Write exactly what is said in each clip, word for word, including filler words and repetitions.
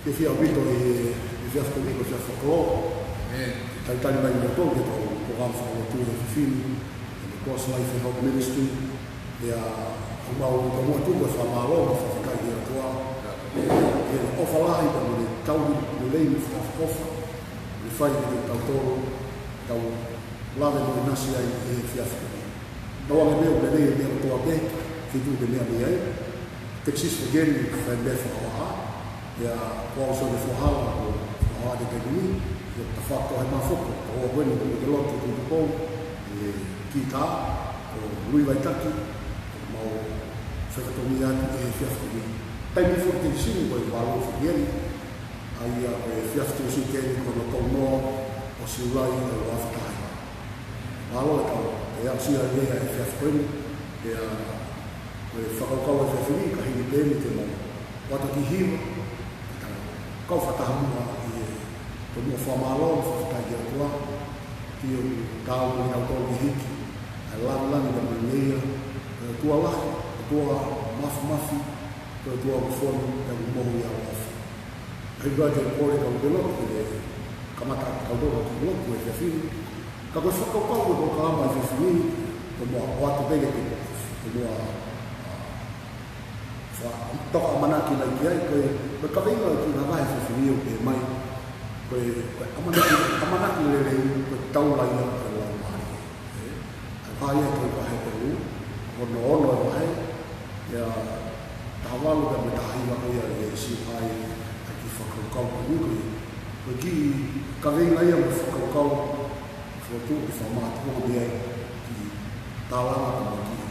Fiefia ʻaupito ʻi he, ʻi he efiafi ko eni, ko e efiafi fakakoloa. Talitali mai ʻa kimoutolu ki heʻetau polokalama fakalotu ʻa e efiafi ni, ʻa e Cross Life Health Ministry. Pea ʻoku mau tomuʻa atu mo e fakamālō mo e fakafetaʻi ki he ʻOtua ʻi he ʻofa lahi pea mo e tauhi lelei mo fakaʻofoʻofa naʻe fai kiate kitautolu, tau lave mo ʻinasi ai ʻi he efiafi ni. Tau ange pē ʻoku lelei e meʻa kotoa pē, feituʻu te meʻa mei ai. Texas Virginia, fai meʻa fakahoha. Pea ko au Sione Fohala, ko Fohala te keni, ko Tafako he Mafoko, ko au ko eni, ko e lotu ko Tupou, ʻe kita, ko Lui Vaitaki, ko mau fakatongi atu ʻi he efiafi ni. Taimi foki Texas ni, ko e valo Virginia, ʻa ia ko e efiafi Texas ni ko hono tolu noa ʻo Siulai ʻo e uaafe taha hiva. Mālō e kau, ʻe aʻusia lelei ʻa e efiafi ko eni, pea ko e fakakaukau ʻa e efiafi ni, ka hili pē eni te mau ʻoatu e kiʻi hiva, ke tau kau fakataha muʻa ʻi he tomuʻa fakamālō mo fakafetaʻi ki he ʻOtua, ʻi hono tauhi kitautolu ke hiki ʻa e lāngilangi pea mo e ngeia, ʻa e ʻOtua lahi, ʻOtua māfimafi, ko e ʻOtua ʻoku fonu, pea ʻoku mohu ʻi he ʻaloʻofa. ʻA ia ko e kole kau ke lotu, ke kamata kitautolu ʻa e lotu he efiafi ni. Ka ko e fakakaukau ko e polokalama he efiafi ni, ko e meʻa ʻoatu pē ke, ko e meʻa, ʻa, fa-, toka ʻamanaki mai ki ai, ko e, ko e kaveinga ʻo e kiʻi vahe he efiafi ni ʻoku pehē mai, ko e, ko e ʻamanaki, ʻamanaki lelei, ko e taulaʻeiki ʻo e Laumālie. ʻE, ʻa e vahe ia ko e vahe Hepelū, hono ono e vahe, ia taha valu pea mo e taha hiva ko ia ʻe sio ai ʻa e kiʻi fakakaukau ko eni ko e, ko e kiʻi kaveinga ia mo e fakakaukau, fotu ʻoku fakamātuʻa mei ai kiʻi tālanga pea mo e kiʻi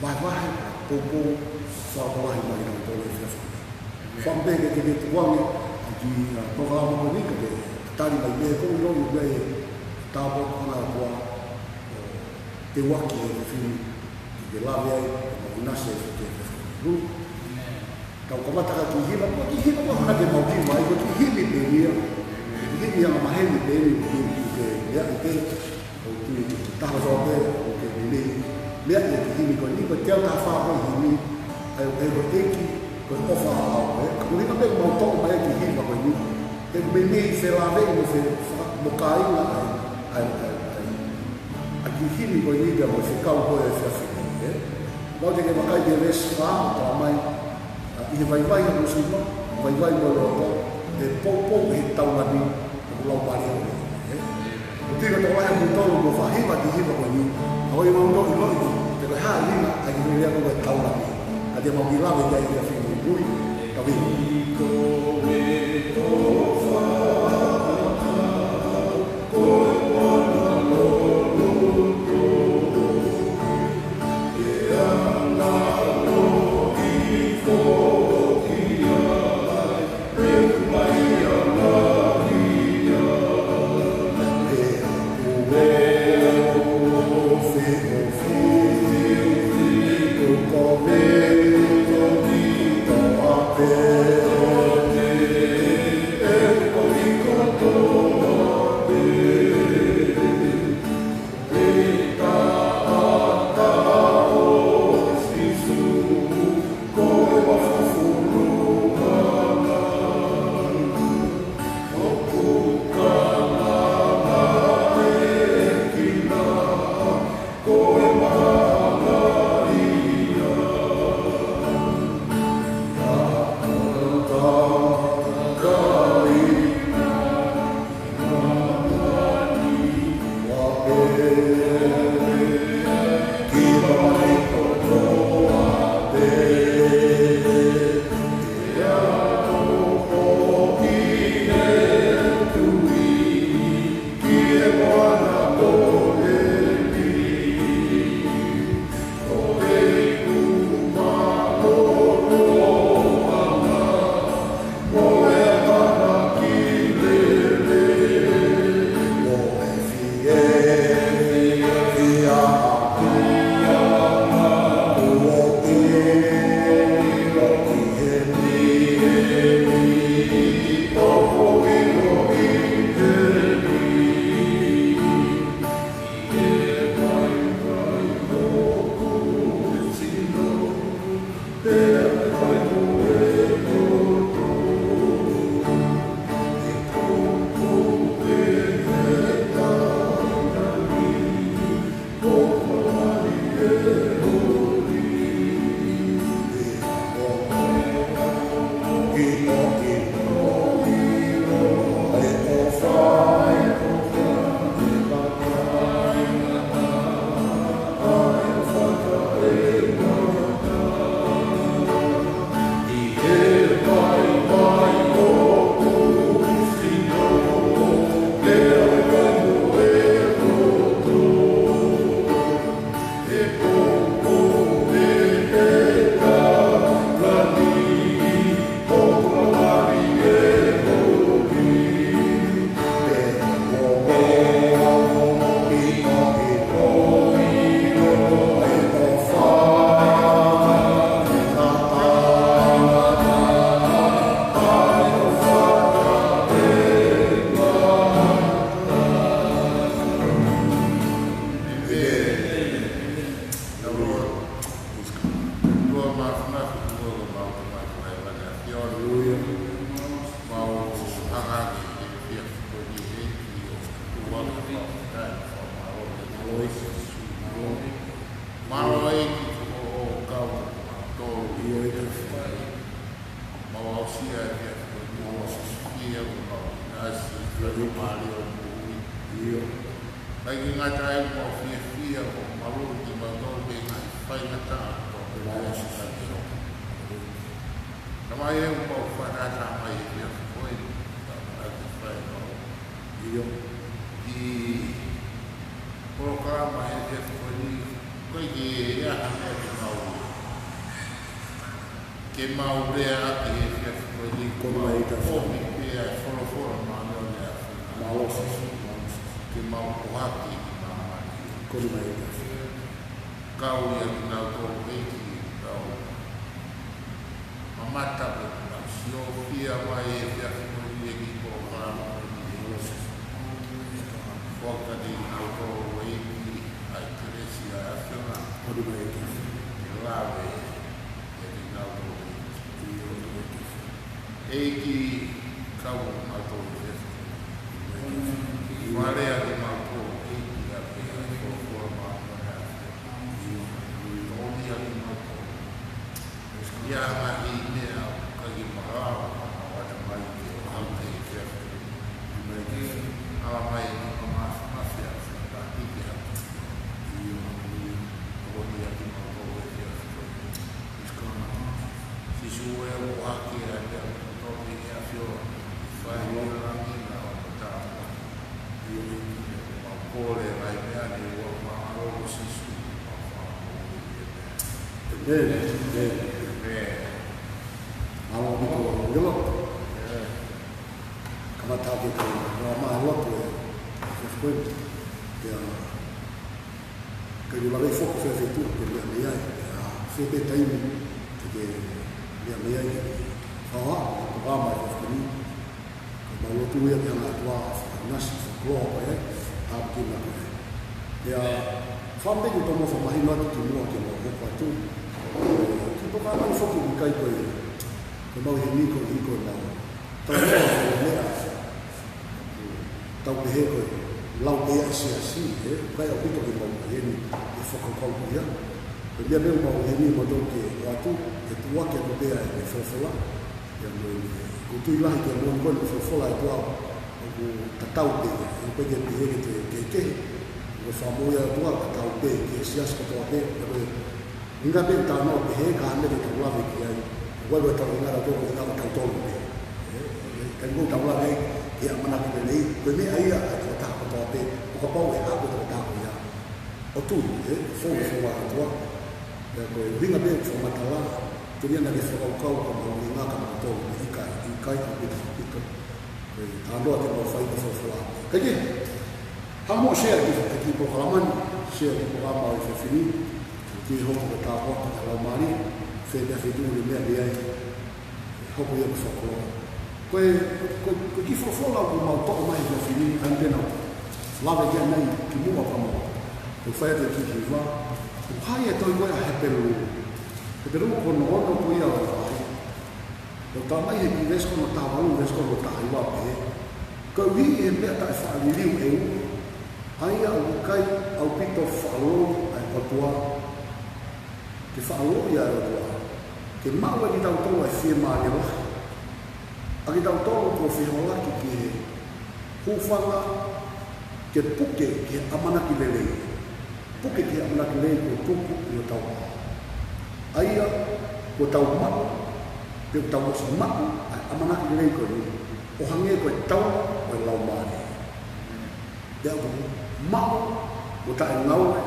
vahevahe, poupou, fakalahi mai ʻa e tole efiafi ni. Fakaʻamu pē ke, ke, ke tukuange ʻa e kiʻi, ʻa, polokalama ko eni ka ke tali mai pē ko e ʻilo ʻi he tāpuaki ʻa e ʻOtua ʻo teuaki e efiafi ni ke ke lave ai, ke mau ʻinasi ai ki he efiafi ni. Tau kamata ka kiʻi hiva, ko e kiʻi hiva ko ena ke mau hiva ai, ko e kiʻi himi pē ia. Kiʻi himi anga maheni pē eni, kiʻi, kiʻi ke meʻa ʻi pē, ʻo kiʻi taha soa pē, ʻo ke meimei meʻa ʻi he kiʻi himi ko eni, ko e teau taha fā ko e himi, ʻa ia ko e ʻEiki, ko e ʻofa ʻaʻau, ē. Ka ʻuhinga pē mau toʻo mai e kiʻi hiva ko eni, ke meimei felāveʻi mo fe-, mo kāinga ai, ai, ai, ai. ʻA e kiʻi himi ko eni pea mo e fekau ko e efiafi ni, ē. Mau te ke vakai ki he veesi fā, ʻoku tala mai, ʻa, ʻi he vaivai ʻa e musima, vaivai mo e loto, ʻe poupou ʻe he taulani ʻa e Laumālie ʻo e ʻEiki, ē. ʻOku ou tui ko e tokolahi ʻo kimoutolu ʻoku mou faʻa hiva e kiʻi hiva ko eni, ʻa ia ʻoku mau ʻiloʻi, te ke hā ʻi heni, ʻa e kiʻi lea ko e taulani. Ka te mau kiʻi lave ki ai he efiafi ni, ui, ka vini. Haleluia. Mau hanga ki he efiafi ko eni ʻEiki ʻo tuku atu ʻa e fakafetaʻi mo e fakamālō ki he ʻEiki. Mālō ʻEiki ko hoʻo kau mo kimautolu. ʻIo ʻEiki. Mau aʻusia e efiafi ko eni ʻo sisifia mo mau ʻinasi ʻi he mālie ʻo e moʻui. ʻIo. ʻIkai ke ngata ai, mau fiefia ʻo malu kimautolu mei he ngaahi faingataʻa kotoa pē ʻoku mau sisifia. Tamai ē, mau fakatātā mai he efiafi ko eni, tau ʻamanaki ke fai ʻemau ʻio ʻi he polokalama he efiafi ko eni, ʻoku ʻikai ke ʻi ai ha meʻa ke mau, ke mau lea ʻaki he efiafi ko eni, ko e mai ta ʻomi pē ʻa e folofola māʻoniʻoni ʻa e ʻAfiona. Mālō Sīsū, mālō Sīsū. Ke mau ʻohake ki māmani. Ko e mai ta. Kau ia kinautolu ʻEiki, kau mamata mo kinautolu ʻoku nau sio mai he efiafi ko eni ki he polokalama ko eni. Foaki kiate kinautolu ʻEiki ʻa e kelesi ʻa e ʻAfiona. Ko e mai ta. Ke lave kiate kinautolu ʻEiki. ʻEiki, kau mo kimautolu he efiafi. Fakalea kimautolu ʻEiki ʻaki ʻa e folofola māʻoniʻoni ʻa e ʻAfiona. Tokoni kiate kimautolu. ʻI he ngaahi meʻa ʻoku ʻikai ke malava ke mau ʻatamai ke ʻohake he efiafi. Ala mai ʻEiki ke mau mafimafi ʻa e fakaʻikihake. Tokoni kiate kimautolu he efiafi. Sīsū ē, ʻohake ʻa e meʻa kotoa mei he ʻAfiona, fai ʻi langi na ʻo tāpuaki. ʻIo ʻEiki, mau kole ʻa e meʻa ni ʻi he huafa māʻolunga ʻo Sīsū, mau fakamoʻui ʻi he meʻa. ʻĒmeni. ʻĒmeni. ʻĒmeni. Mālō ʻaupito, ʻio. ʻĒmeni. Kamata ke tau, ʻo maʻu e lotu ē, ʻe fefkoe, ʻia ʻIkai ke lava ʻo foki fefetuʻa ke meʻa mei ai, ʻa, fē pē taimi ke, ke meʻa mei ai, ke fakaʻā, ke pokama e fefini, ke mau lotu ia ke hanga ʻOtua, fakaʻinasi, fakakoloa ko ē, tāpuekina ko ē. ʻIa, fāmili, tau mau fakamahino atu kimuʻa ke mau hoko atu, ke pokama foki ʻikai ko e, ko mau himi ko e hiko mau. Tau mau meʻa, tau pehē ko e lau pē ʻa e siasi, ē, ʻikai ʻaupito ke mau ʻi heni ʻi he fakakaukau ko ia. Ko e meʻa pē ʻoku mau ʻi heni mautolu ke ʻoatu, ke tuʻuaki atu pē ʻa e folofola. ʻIa mo e, ʻoku ou tui lahi ke moʻoni ko e folofola ʻa e ʻOtua ʻoku tatau pē, ʻoku ʻikai ke pehē ke te kehekehe. Ko e fakamoʻui ʻa e ʻOtua tatau pē ki he siasi kotoa pē, ʻa ko e ʻuhinga pē ʻetau talanoa pehē ka ʻi ai ha meʻa ke tau lave ki ai. ʻOku ʻikai ko ʻetau ʻuhinga ʻatautolu ko e ʻuhinga ʻatautolu pē. Ē, ē, ʻikai ko ʻetau lave ki he ʻamanaki lelei, ko e meʻa ia ʻa e tokotaha kotoa pē, ʻo kapau ʻe haʻu e tokotaha ko ia ʻo tui, ē, fou he folofola ʻa e ʻOtua. Pea ko e ʻuhinga pē ʻoku fakamatala, telia naʻa ke fakakaukau ko e ʻuhinga ka mautolu, ʻikai, ʻikai ʻaupito, ʻaupito. Ko e talanoa te mau fai ko e folofola. Kaikehe, hanga muʻa ʻo share ki, ki he polokalama ni, share ki he polokalama ʻo e fefini, ke hoko ko e tāpuaki ki he laumālie, fē pē ha feituʻu ʻe meʻa mei ai, hoko ia ko e fakakoloa. Ko e, ko e, ko e kiʻi folofola ʻoku mau toʻo mai he fefini, ʻa ia te nau lave ki ai kimuʻa pea mo, ko e fai atu e kiʻi hiva, ʻoku hā ia he tohi ko ē ʻa Hepelū. Hepelū ko hono ono ko ia ʻo e vahe. ʻOku tala mai he kiʻi veesi ko hono taha valu, veesi ko hono taha hiva pē. Koeʻuhi he meʻa taʻefaʻaliliu ʻe ua, ʻa ia ʻoku ʻikai ʻaupito faʻa loi ʻa e ʻOtua, ke faʻa loi ʻa e ʻOtua, ke maʻu ʻe kitautolu ʻa e fiemālie lahi, ʻa kitautolu kuo feholaki ki he hūfanga ke puke ki he ʻamanaki lelei. Puke ki he ʻamanaki lelei kuo tuku ʻi hotau ʻao. ʻA ia, kuo tau maʻu, pe kuo tau ʻosi maʻu ʻa e ʻamanaki lelei ko eni, ʻo hangē ko e taula ʻo e laumālie. Pea ʻoku maʻu, mo taʻengaue,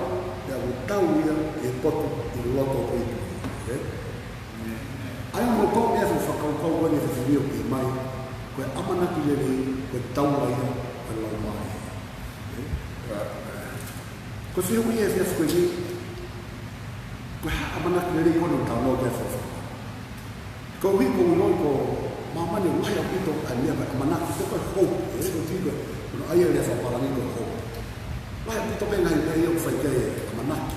pea ʻoku tau ia ʻi he potu ʻi loto ʻo e ʻEiki. Ē? ʻA ia mo e toʻo mei ai e fakakaukau ko eni he fefini ʻoku pehē mai, ko e ʻamanaki lelei, ko e taula ia ʻo e laumālie. Ē? Ko e fehuʻi he efiafi ko eni, ko e hā e ʻamanaki lelei ko eni ʻoku tau talanoa ki ai he efiafi ko eni? Koeʻuhi ʻoku ou ʻilo ko māmani ʻoku lahi ʻaupito ʻa e meʻa ko e ʻamanaki, ko e hope, ē, ko e tui ko e, ko hono ʻai ʻa e lea fakapālangi ko e hope. Lahi ʻaupito pē ngaahi meʻa ia ʻoku fai ki ai e ʻamanaki,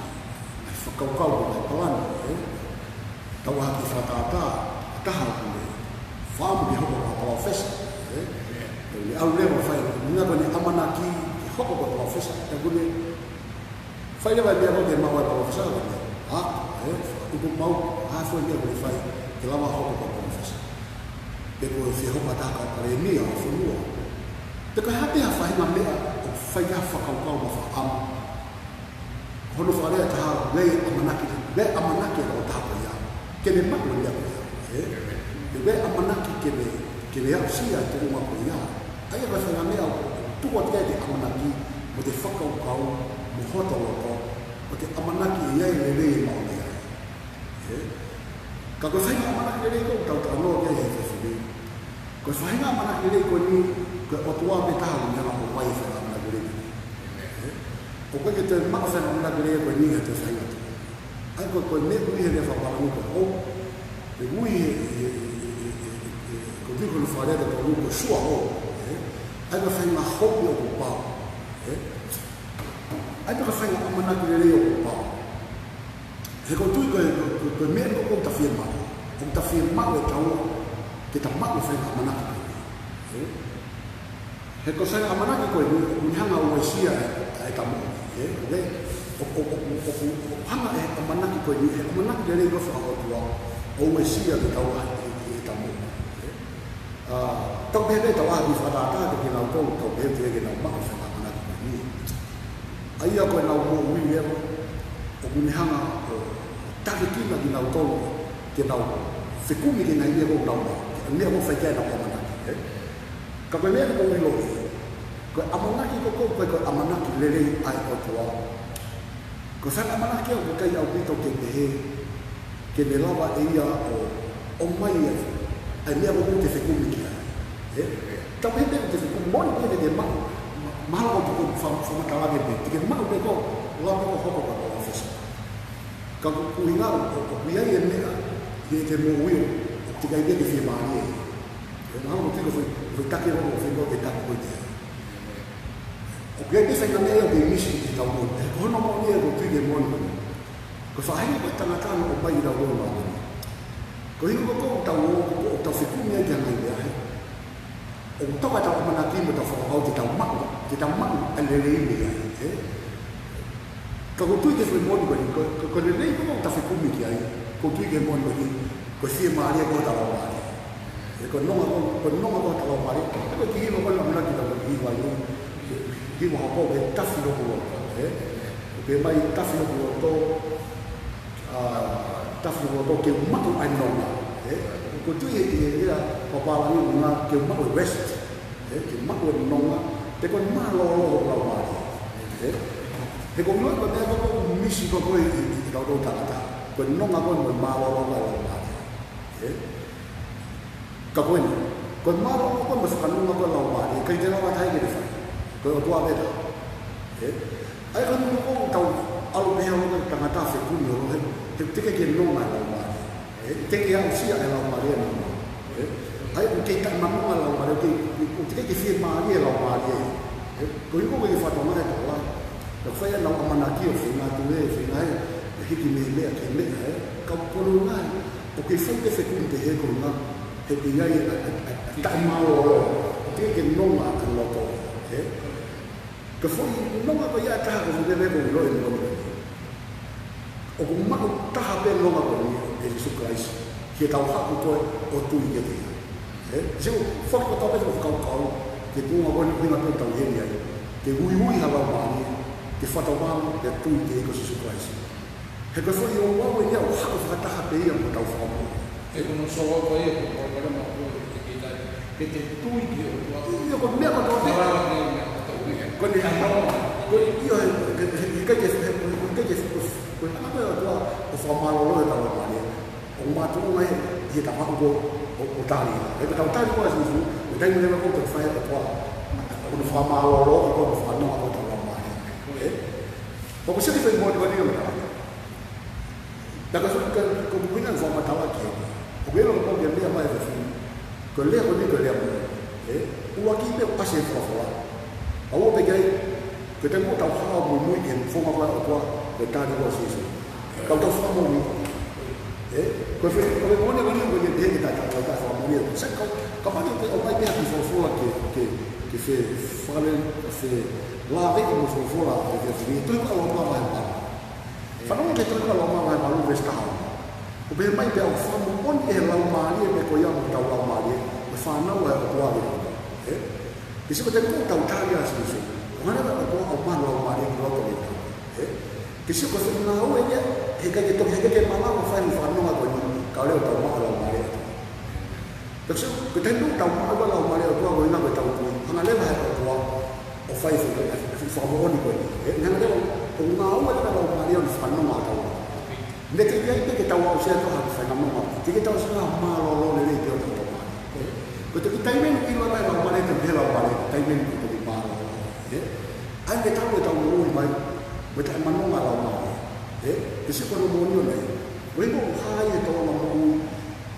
ngaahi fakakaukau, ngaahi palani, ē. Tau ʻā ki he fakatātā, ʻa e taha ʻoku ne, Fakaʻamu ke hoko ko e palōfesa, ē? Ko e ʻalu leva ʻo fai, ʻuhinga ko ʻene ʻamanaki ke hoko ko e palōfesa, ka kuo ne fai leva e meʻa ko ē ke maʻu ai e palōfesa, ko e, ʻa, ē? ʻOku maʻu, ʻa, foʻi meʻa kuo ne fai, ke lava hoko ko e palōfesa. Pe ko e fie hoko atu ko e palēmia ʻo e fonua. Pe ko e hā pē ha faʻahinga meʻa ʻoku fai ai ha fakakaukau mo fakaʻamu. Hono fakalea ʻe taha, ʻoku ʻi ai e ʻamanaki, ʻoku ʻi ai e ʻamanaki ʻa e tokotaha ko ia ke ne maʻu e meʻa ko ia, ē? ʻOku ʻi ai e ʻamanaki ke ne, ke ne aʻusia e tuʻunga ko ia. ʻA ia ko e faʻahinga meʻa ʻoku tuku atu ki ai e ʻamanaki mo e fakakaukau mo hoto loto, ʻoku te ʻamanaki ʻe ʻi ai e lelei ʻe maʻu mei ai. Ē? Ka ko e faʻahinga ʻamanaki lelei ko ē ʻoku tau talanoa ki ai he efiafi ni, ko e faʻahinga ʻamanaki lelei ko eni, ko e ʻOtua pē taha ʻoku ne hanga ʻo ʻomai e faʻahinga ʻamanaki lelei ko eni. Ē? ʻOku ʻikai ke toe maʻu e faʻahinga ʻamanaki lelei ko eni ʻe ha toe faʻahinga ʻOtua. ʻA ia ko e, ko e meʻa ʻoku ui he lea faka-Pālangi ko e hope, ʻoku ui he, he, he, ko e tui ko hono fakalea ʻe tolu ko e sure hope. Ē? ʻA ia ko e faʻahinga hope ʻoku pau. Ē? ʻA ia ko e faʻahinga ʻamanaki lelei ʻoku pau. He ʻoku ou tui ko e, ko e, ko e, ko e meʻa ʻoku ta fiemaʻu, ʻoku ta fiemaʻu ʻe taua ke ta maʻu e faʻahinga ʻamanaki ko eni. Ē? He ko e faʻahinga ʻamanaki ko eni, ʻoku ne hanga ʻo uesia e, ʻeta moʻui, ē? ʻOku, ʻoku, ʻoku, ʻoku, ʻoku hanga ʻe he ʻamanaki ko eni, he ʻamanaki lelei ko ē faka-ʻOtua, ʻo uesia kitaua ʻe, ʻe, ʻeta moʻui, ē? ʻA, tau pehē pē ʻetau ʻapi fakatātā ki he kinautolu, tau pehē pē ke nau maʻu e faʻahinga ʻamanaki ko eni. ʻA ia ko ʻenau moʻui leva, ʻoku ne hanga ʻo takikina kinautolu ke nau fekumi ki he ngaahi meʻa ʻoku nau maʻu, meʻa ʻoku fai ki ai ʻenau ʻamanaki, ē? Ka ko e meʻa ʻoku ou ʻiloʻi, ko e ʻamanaki ko ē, ko e, ko e ʻamanaki lelei ʻa e ʻOtua. Ko e faʻahinga ʻamanaki ʻoku ʻikai ʻaupito ke pehē ke ne lava ʻe ia ʻo, ʻomai ai ʻa e meʻa ʻoku te fekumi ki ai. Ē? Tau pehē pē ʻoku te fekumi, moʻoni pē te ke maʻu, ma-, mahalo ʻoku ke fa-, fakamatala ange pē, te ke maʻu pē ko e, lava pē ko e hoko ko e palōfesa. Ka ko e ʻuhinga ʻoku, ʻoku ʻi ai e meʻa ʻi heʻete moʻui ʻoku teʻeki ai ke fiemālie. Ē, mahalo ʻoku te ko e foʻi, foʻi taki ʻoku ke feinga ke taki ko ē. ʻOku ʻi ai pē faʻahinga meʻa ʻoku ke misi ʻi heʻetau moʻui. He ko hono moʻoni ē ʻoku ou tui ko e moʻoni. Ko e faʻahinga ko e tangata naʻe ʻomai ʻi he lau ʻo e moʻoni. Ko e ʻuhinga ko ē ʻoku tau, ʻoku tau fekumi ai ki he ngaahi meʻa, ē? ʻOku toka ʻetau ʻamanaki mo ʻetau fakakaukau ke tau maʻu, ke tau maʻu ʻa e lelei mei ai, ē? Ka ʻoku ou tui ki he foʻi moʻoni ko eni, ko, ko, ko e lelei ko ē ʻoku tau fekumi ki ai, ʻoku ou tui ki he moʻoni ko eni, ko e fiemālie ko ē ʻo hota laumālie. Ē, ko e nonga ko, ko e nonga ko ē ʻo hota laumālie, ʻa ia ko e kiʻi hiva ko ē ʻoku lava ke tau kiʻi hiva ai, kiʻi hiva hoko ke tafi hoku loto, ē? Ke mai tafi hoku loto, ʻa, tafi hoku loto ke u maʻu ʻa e nonga, ē? ʻOku ou tui ʻi he, ʻi he lea faka-Pālangi ʻoku ʻuhinga ke u maʻu e rest, ē? Ke maʻu e nonga, pe ko e mālōlō hoku laumālie, ē? He ʻoku ou ʻilo ko e meʻa ko ē ʻoku misi ko ē ʻi, ʻi, ʻi hotau tangata, ko e nonga ko ē mo e mālōlō ko ē ʻo e laumālie, ē? Ka ko eni, ko e mālōlō ko ē mo e fakanonga ko ē ʻo e laumālie, ʻikai te lava ha taha ke ne fai. Ko e ʻOtua pē taha. Ē? ʻA ia ko e meʻa ko ē ʻoku tau ʻalu pē he ʻalu ko ē tangata fekumi ʻo he, he teʻeki ke nonga e laumālie. Ē? Teʻeki aʻusia e laumālie ʻe nonga. Ē? ʻA ia ʻoku kei taʻemanonga e laumālie, ʻoku kei, ʻoku teʻeki ke fiemālie e laumālie. Ē? Ko e ʻuhinga ko e fakatonga e tokolahi. Ka fai ʻenau ʻamanaki ʻo feinga atu ē, feinga ē, ʻe hiki mei he meʻa ki he meʻa, ē? Ka ʻoku ou ʻilo ʻoku kei fai pē fekumi pehē ko ena, he ʻoku ʻi ai e, e, e, e taʻemālōlō, ʻoku teʻeki ke nonga e loto, ē? Ko e foʻi nonga ko ia ʻe taha ko e foʻi meʻa ʻoku ou ʻilo ʻe moʻoni. ʻOku maʻu taha pē nonga ko eni ʻia Sīsū Kalaisi, ke tau haʻu ko ē ʻo tui kiate ia. Ē? Sio, foki kotoa pē ʻetau fakakaukau ki he tuʻunga ko eni ʻoku ʻuhinga pē ʻetau ʻi heni ai, ke uiui ha laumālie, ke fakatauange, ke tui ki he ʻEiki ko Sīsū Kalaisi. He ko e foʻi ouau eni ʻoku haʻu fakataha pē ia mo hotau Fakamoʻui. Ē, ko hono solo ko ia, ko e polokalama ko ē, ʻe kei tali, ke te tui ki he ʻOtua. ʻIo, ko e meʻa kotoa pē. Malava ki he meʻa kotoa pē. Ko eni. Ka nonga. Ko e, ʻio, he, he, he, he, ʻikai ke, he, he, ʻikai ke, ko e, ko e hanga ko ē ʻe he ʻOtua ʻo fakamālōlō hotau laumālie. ʻOku makatuʻunga ia ʻi heʻetau haʻu ko ē ʻo, ʻo tali. He ko ʻetau tali ko ē ʻa Sīsū, ko e taimi leva ko ē ʻoku fai ʻe he ʻOtua hono fakamālōlō, ko hono fakanonga ko ē hotau laumālie. Ē? Pea ʻoku ou sio ki he foʻi moʻoni ko eni ʻoku ou tala. Pea ka sio ki he, ko e ʻuhinga ʻoku ou fakamatala ki ai. ʻOku ou ʻilo ko e lea mai ʻa e fefine. Ko e lea ko eni ko e lea moʻoni. Ē? ʻUluaki pē ʻoku ʻasi he folofola. ʻA ia ʻoku pehē ki ai, ko e taimi ʻoku tau haʻu ʻo muimui ki he founga ko ē ʻa e ʻOtua, ko e tali ko ē ʻa Sīsū. Ka ʻoku tau fakamoʻoni. Ē, ko e fē, ko e moʻoni ko eni ko e pehē ke ta, ta, ta, ta fakamoʻoni. Sai, ka, kapau te ʻomai pē ha kiʻi folofola ke, ke, ke fe, fale, ke felāveʻi mo e folofola, ke fe, fe, tohi ko ē ʻa Loma vahe valu. Fanongo ki he tohi ko ē ʻa Loma vahe valu veesi taha ono. ʻOku pehē mai pē ʻoku fakamoʻoni ʻe he Laumālie pē ko ia mo hotau laumālie, ʻa e fānau ʻa e ʻOtua ʻi loto. Ē? Ke sio ko e taimi ʻoku tau tali ʻa Sīsū, ʻoku hanga leva ʻe he ʻOtua ʻo ʻomai e laumālie ki loto ʻiate kitautolu. Ē? Ke sio ko e foʻi ngāue ia, heʻikai ke toki, heʻikai ke malava fai e fononga ko eni, kae ʻoua leva ʻo tau maʻu e laumālie ʻo e ʻOtua. Ke sio, ko e taimi ʻoku tau maʻu e laumālie ʻo e ʻOtua ko ena ko ʻetau tui, hanga leva ʻe he ʻOtua ʻo fai e foʻi, e foʻi fakamoʻoni ko eni. Ē, hanga leva ʻo ngāue leva e laumālie ʻo ne fanongo ʻa tautolu. Naʻe ʻikai ke ʻi ai pē ke tau aʻusia ʻe tautolu ha faingamālie. Teʻeki ke tau aʻusia ha mālōlō lelei pē ʻo tautolu. Ē, ko e toki taimi ʻeni ʻoku ʻilo mai e laumālie, te pehē e laumālie, taimi ʻeni ʻoku toki mālōlō. Ē, ʻai ke tau, ke tau moʻui mai, mo e taʻemanonga e laumālie. Ē, ke sio ko hono moʻoni ʻo e meʻa. Ko e ʻuhinga ʻoku hā ai e tōʻonga moʻui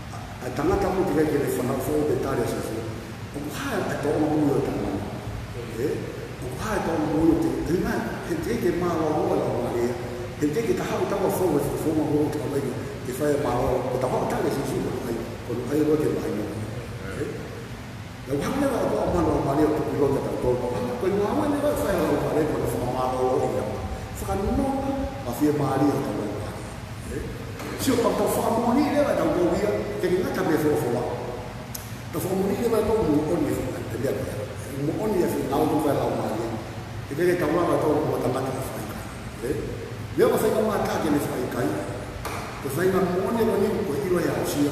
ʻa e tangata ʻoku teʻeki ai ke ne fanauʻi foʻou pe tali ʻa Sīsū. ʻOku hā ai e tōʻonga moʻui ʻo e tangata. Ē? ʻOku hā ai e tōʻonga moʻui ʻo e tangata. He teʻeki ke mālōlō e laumālie. He teʻeki ke ta haʻu ʻo tau ʻo fou he foʻi founga ko ē ʻoku tau ʻai ke fai e mālōlō. Ko ʻetau haʻu ʻo tali ʻa Sīsū ko e ʻai, ko e ʻai ʻo ke mālōlō. Ē? Naʻe hanga leva ʻe he ʻOtua ʻo ʻomai e laumālie ʻo tuku ʻi loto ʻiate kitautolu. Pea hanga ko e ngāue leva ʻoku fai ʻe he laumālie ko ʻene fakamālōlō ʻi he fakanonga ʻa e fiemālie ʻo hotau laumālie. Ē? Sio, tau, tau fakamoʻoniʻi leva ʻe tautolu ia, ʻikai ke ngata pē he folofola. Tau fakamoʻoniʻi leva ʻe tautolu moʻoni e folofola, te mea pea. Moʻoni e folofola ʻoku fai ʻe he laumālie. ʻIkai ke tau lava ʻe tautolu ʻo tangata ʻo fai. Ē? Lea ʻoku fai ka mata ke ne fai kai. Ko e faʻahinga moʻoni ko eni ʻoku ʻilo ʻe he aʻusia.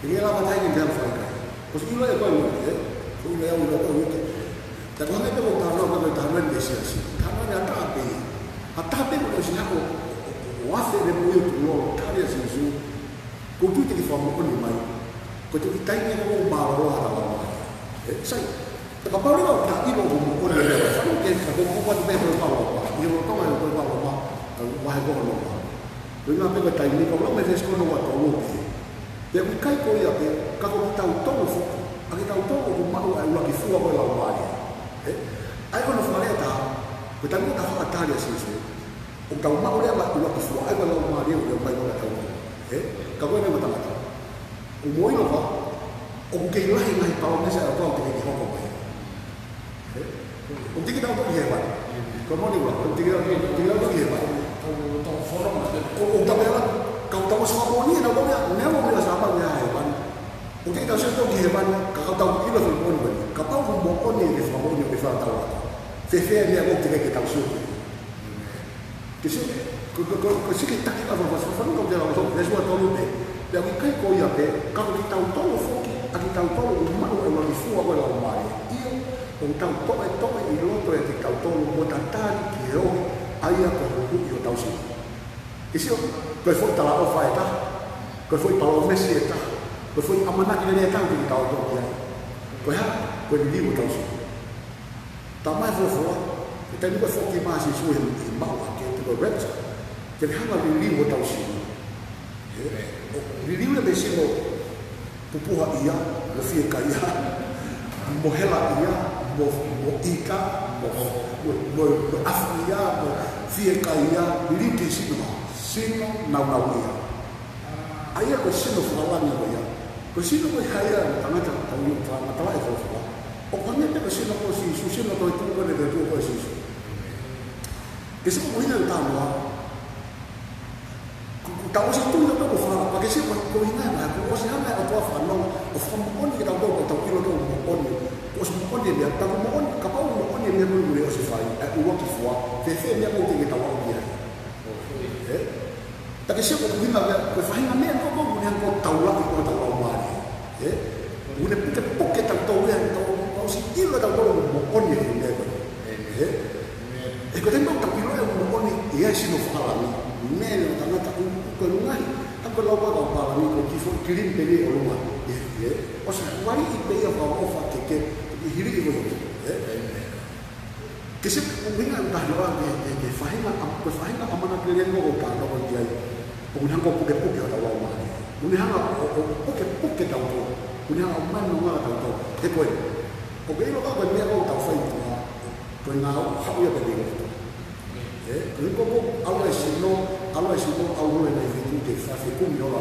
ʻIkai ke lava taha ke ne fai kai. Ko e ʻilo ʻe koe mo, ē? Ko e ʻilo ʻe au, ʻilo ʻe koe, ʻilo ʻe koe. Ka ko e hangē pē ko e talanoa, ko e talanoa ʻi he siasi. Talanoa ʻa e taha pē. ʻA e taha pē kuo ʻosi haʻu ʻo, ʻo, ʻo, ʻo afe ʻene moʻui ʻo tuʻu ʻo tali ʻa Sīsū. Ko e tui te ke fakamoʻoni mai. Ko e toki taimi ʻeni ʻoku mālōlō ai e laumālie. Ē, sai. Ka kapau leva ʻoku ta ʻilo ʻoku moʻoni e meʻa, fanongo ki he, ka ko e kupu atu pē ko e palopalema. ʻI he lolotonga ʻo e palopalema, ʻa e vahe ko hono ua. Ko e ʻuhinga pē ko e taimi, ka lau mei he veesi ko hono ua tolu pē. Pea ʻoku ʻikai ko ia pē, ka ko kitautolu foki, ʻa kitautolu ʻoku maʻu ʻa e ʻuluaki fua ko e laumālie. Ē? ʻA ia ko hono fakalea ʻe taha, ko e taimi ʻoku tau haʻu ʻo tali ʻa Sīsū, ʻoku tau maʻu leva e ʻuluaki fua, ʻa ia ko e laumālie ʻoku ʻomai maʻatautolu. Ē? Ka ko e meʻa mahuʻinga, ʻoku mou ʻilo, ʻoku kei lahi e ngaahi palōmesi ʻa e ʻOtua ʻoku teʻeki ke hoko mai. Ē? ʻOku teʻeki ke tau toki hēvani. Ko e moʻoni ʻoku, ʻoku teʻeki ke tau, teʻeki ke tau toki hēvani. Tau, tau folo ma te. ʻO, ʻo tau pehē, ka tau ʻosi fakamoʻoni ʻe tautolu ia, neongo meʻa sa mali ia hēvani. ʻOku teʻeki ke tau sio toki hēvani, ka tau ʻilo e fakamoʻoni ko eni. Kapau ʻoku moʻoni e fakamoʻoni ʻoku fai ʻe tautolu. Fēfē e meʻa ʻoku teʻeki ke tau sio ki ai. Ke sio, ko, ko, ko, ko e siki taki ka fa, fa, fa, fanongo ki he lau, so, veesi ua tolu pē. Pea ʻoku ʻikai ko ia pē, ka ko kitautolu foki, ʻa kitautolu ʻoku maʻu e ʻuluaki fua ko e laumālie. ʻIo, ʻoku tau toʻetoʻe ʻi loto ʻiate kitautolu, mo ta tali ki he ohi, ʻa ia ko e huhuʻi hotau sino. Ke sio, ko e foʻi talaʻofa ʻe taha, ko e foʻi palōmesi ʻe taha, ko e foʻi ʻamanaki lelei ʻe taha ʻoku tau toki ai. Ko e hā, ko e liliu hotau sino. Talamai ʻe he folofola, ʻi he taimi ko ē ʻe foki mai ai ʻa Sīsū he, he maʻu hake, ko e rapture, te ne hanga ʻo liliu hotau sino. Ē, ʻo liliu ia mei he sino pupuha ia, mo fiekaia, mo hela ia, mo, mo ʻita, mo, mo, mo, mo ʻafu ia, mo fiekaia, liliu ki he sino, sino nāunau ia. ʻA ia ko e sino fakalangi ko ia. Ko e sino ko ia ʻa e tangata, tau ʻilo, fakamatala ʻe he folofola. ʻOku hangē pē ko e sino ko Sīsū, sino toetuʻu ko eni, toetuʻu ko Sīsū. Ke sio ko e ʻuhinga ʻoku tau maʻu. Kuo, kuo tau ʻosi tui ʻo tau ko fala, pea ke sio ko e ʻuhinga ʻoku, kuo ʻosi hanga ʻe he ʻOtua ʻo fanongo, ʻo fakamoʻoni kiate kitautolu, ko ʻetau ʻilo ʻoku moʻoni. Kuo ʻosi moʻoni e meʻa, ka kuo moʻoni, kapau ʻoku moʻoni e meʻa ko eni ʻoku ʻosi fai, ʻa e ʻuluaki fua, fēfē e meʻa ʻoku teʻeki ke tau aʻu ki ai. Ē? Pea ke sio ko e ʻuhinga ia, ko e faʻahinga meʻa ko ē ʻoku ne hanga ʻo taulaʻi ʻetau laumālie. Ē? ʻOku ne pukepuke kitautolu ia, tau, tau ʻosi ʻilo ʻe tautolu ʻoku moʻoni e meʻa ko ē. Ē? Ē, ko e taimi ʻoku tau ʻilo ai ʻoku moʻoni, ʻi ai e sino fakalangi, meʻa ʻo e tangata ʻoku, ko e ngaahi, ka ko e lau ko ē ʻa e pālangi, ko e kiʻi foʻi kilimi pē ʻi ʻolunga. Ē, ē, ʻosi kuali ʻi pē ia fakaʻofoʻofa ke, ke, ʻi hili ʻi ko ē. Ē? Ke sio ko e ʻuhinga ʻoku tau lau ki he, ki he, ki he faʻahinga ʻam-, ko e faʻahinga ʻamanaki lelei ko ē ʻoku tau lau ki ai. ʻOku ne hanga ʻo pukepuke hotau laumālie. ʻOku ne hanga ʻo, ʻo, ʻo pukepuke kitautolu. ʻOku ne hanga ʻo ʻomai e nonga kiate kitautolu. He ko e, ʻoku ke ʻilo ka ko e meʻa ʻoku tau fai ʻi tuʻa, ko e ngāue ʻoku haʻu ia pē mei loto. Ē, ko e ko, ko, ʻalu e sino, ʻalu e sino, ʻalu e ngaahi feituʻu ke fai e kumi ʻo la.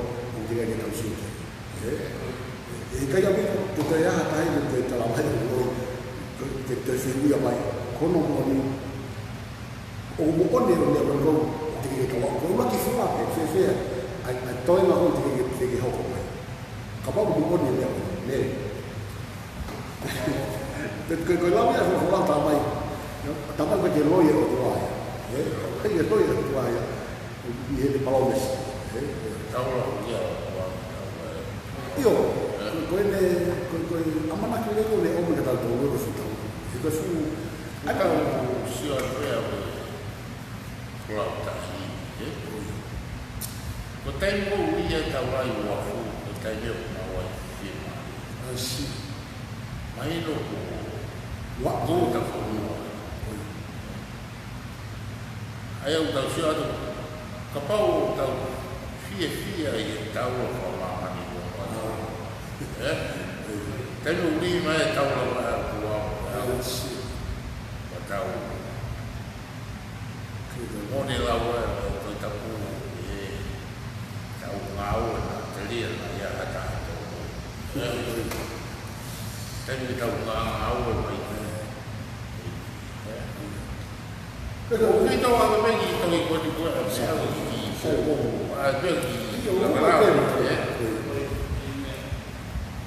ʻoku teʻeki ai ke tau sio ki ai. ʻE, ʻe, ʻikai ʻaupito, te te aha tai, te te talamai ʻo, te te fiu ia mai. Ko hono moʻoni, ʻoku moʻoni ʻa e meʻa ko eni ʻoku teʻeki ke tau, ko e ʻuluaki foʻi, ʻe fēfē ʻa e, ʻa e toenga ʻoku teʻeki ke, teʻeki ke hoko mai. Kapau ʻoku moʻoni ʻa e meʻa ko eni, nē. Te, ko, ko e lau ia, ko, ko e lau tā mai. Tā mai ko e ke loi ʻo tuai. ʻE, ko e ke loi ʻo tuai. ʻI heʻene palōmesi. ʻE, taula ia, ʻio, ko, ko ʻene, ko, ko e ʻamanaki lelei ʻoku ne ʻomai kia tautolu ʻo fitau. ʻE ko e fuʻu, ʻa e tau sio atu ʻa e Kulau Tahi, ʻe? Ko e taimi ʻoku ui ai Taulai Uafu, ko e taimi ʻoku mau ʻi Fiemālie. I see. Mahino ko Ua-, Ua-, Tafonua. ʻA ia ʻoku tau sio atu, kapau ʻoku tau fiefia ʻi he taula fakamāmani ʻo Ua-, ʻe? Taimi ʻoku ui mai ai Taula Uafu, ʻa ia ʻoku tau Ko e moʻoni lau ʻa e Tohi Tapu ʻe tau ngāue na telia na ia ha taha tō. Taimi tau ngā-, ngāue mai. Ko e kei tau ʻave pē ki tohi ko eni ko e ʻave au ki, ko, ko, ʻa, pē ki,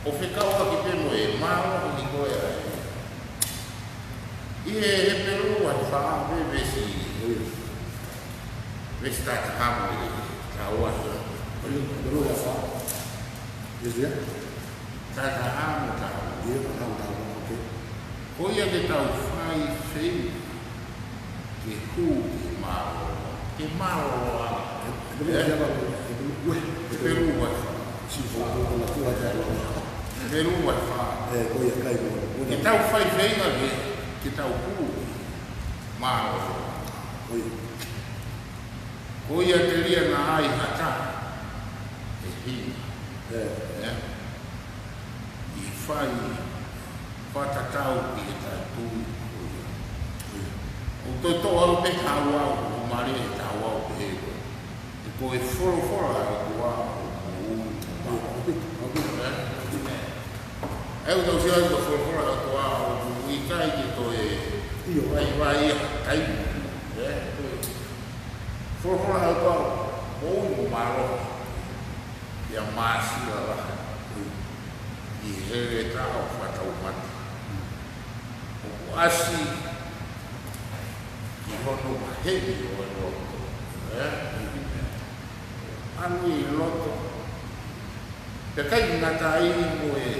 ʻo fekauʻaki pē mo e mālō ki ko e ʻai. ʻI he Hepelū vahe fā pē veesi, veesi taha taha mo e taha ua. Hepelū vahe fā. Veesi ia? Taha taha mo e taha ua. Ia, taha taha mo e taha ua, okay. Ko ia ke tau fai feinga ke hū ki he mālō. Ke mālō a. Hepelū vahe fā, Hepelū, ue. Hepelū vahe fā. Sio fā, ko e ʻOtua te alo. Hepelū vahe fā. ʻE, ko ia kai mo. Ke tau fai feinga ke, ke tau hū. Mālō. Ko ia. Ko ia telia naʻa ʻi ai ha taha ʻe hina. ʻE. ʻE. ʻI he fai fakatatau ki he taʻetui ko ia. ʻOku toe toʻo au pē taha ua, ʻoku mālie he taha ua ʻoku pehē ko e. He ko e folofola ʻa e ʻOtua ʻoku ui. ʻE? ʻOku tau sio ai ko e folofola ʻa e ʻOtua ʻoku ʻikai ke toe ʻio. Vaivai ha taimi. ʻE? Folofola ʻa e ʻOtua ʻoku ui mo mālohi. ʻIa māsila lahi. ʻI he heletā ʻo fakataumate. ʻOku ʻasi ʻi hono maheni ʻo e loto. ʻE? ʻAlu ʻi loto. Pea ʻikai ngata ai mo e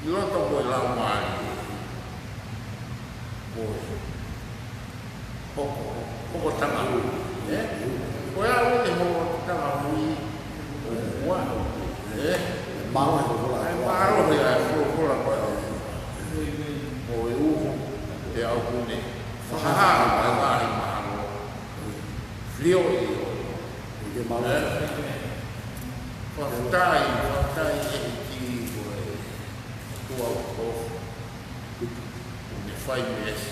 ʻi loto mo e laumālie. Ko e hoko, hoko tangata. ʻE? Ko e ʻalu ʻi he hoko tangata. ʻE? Mālohi ʻa e folofola. ʻE, mālohi ʻa e folofola ko e ʻalu. Ko e uho, ʻe au kune. Fakahā, ʻa e ngaahi mahalo. Lio ʻi. ʻE mālohi. ʻE? Fakafetaʻi, fakafetaʻi ʻEiki ko e ʻOtua ʻoku ne fai meesi.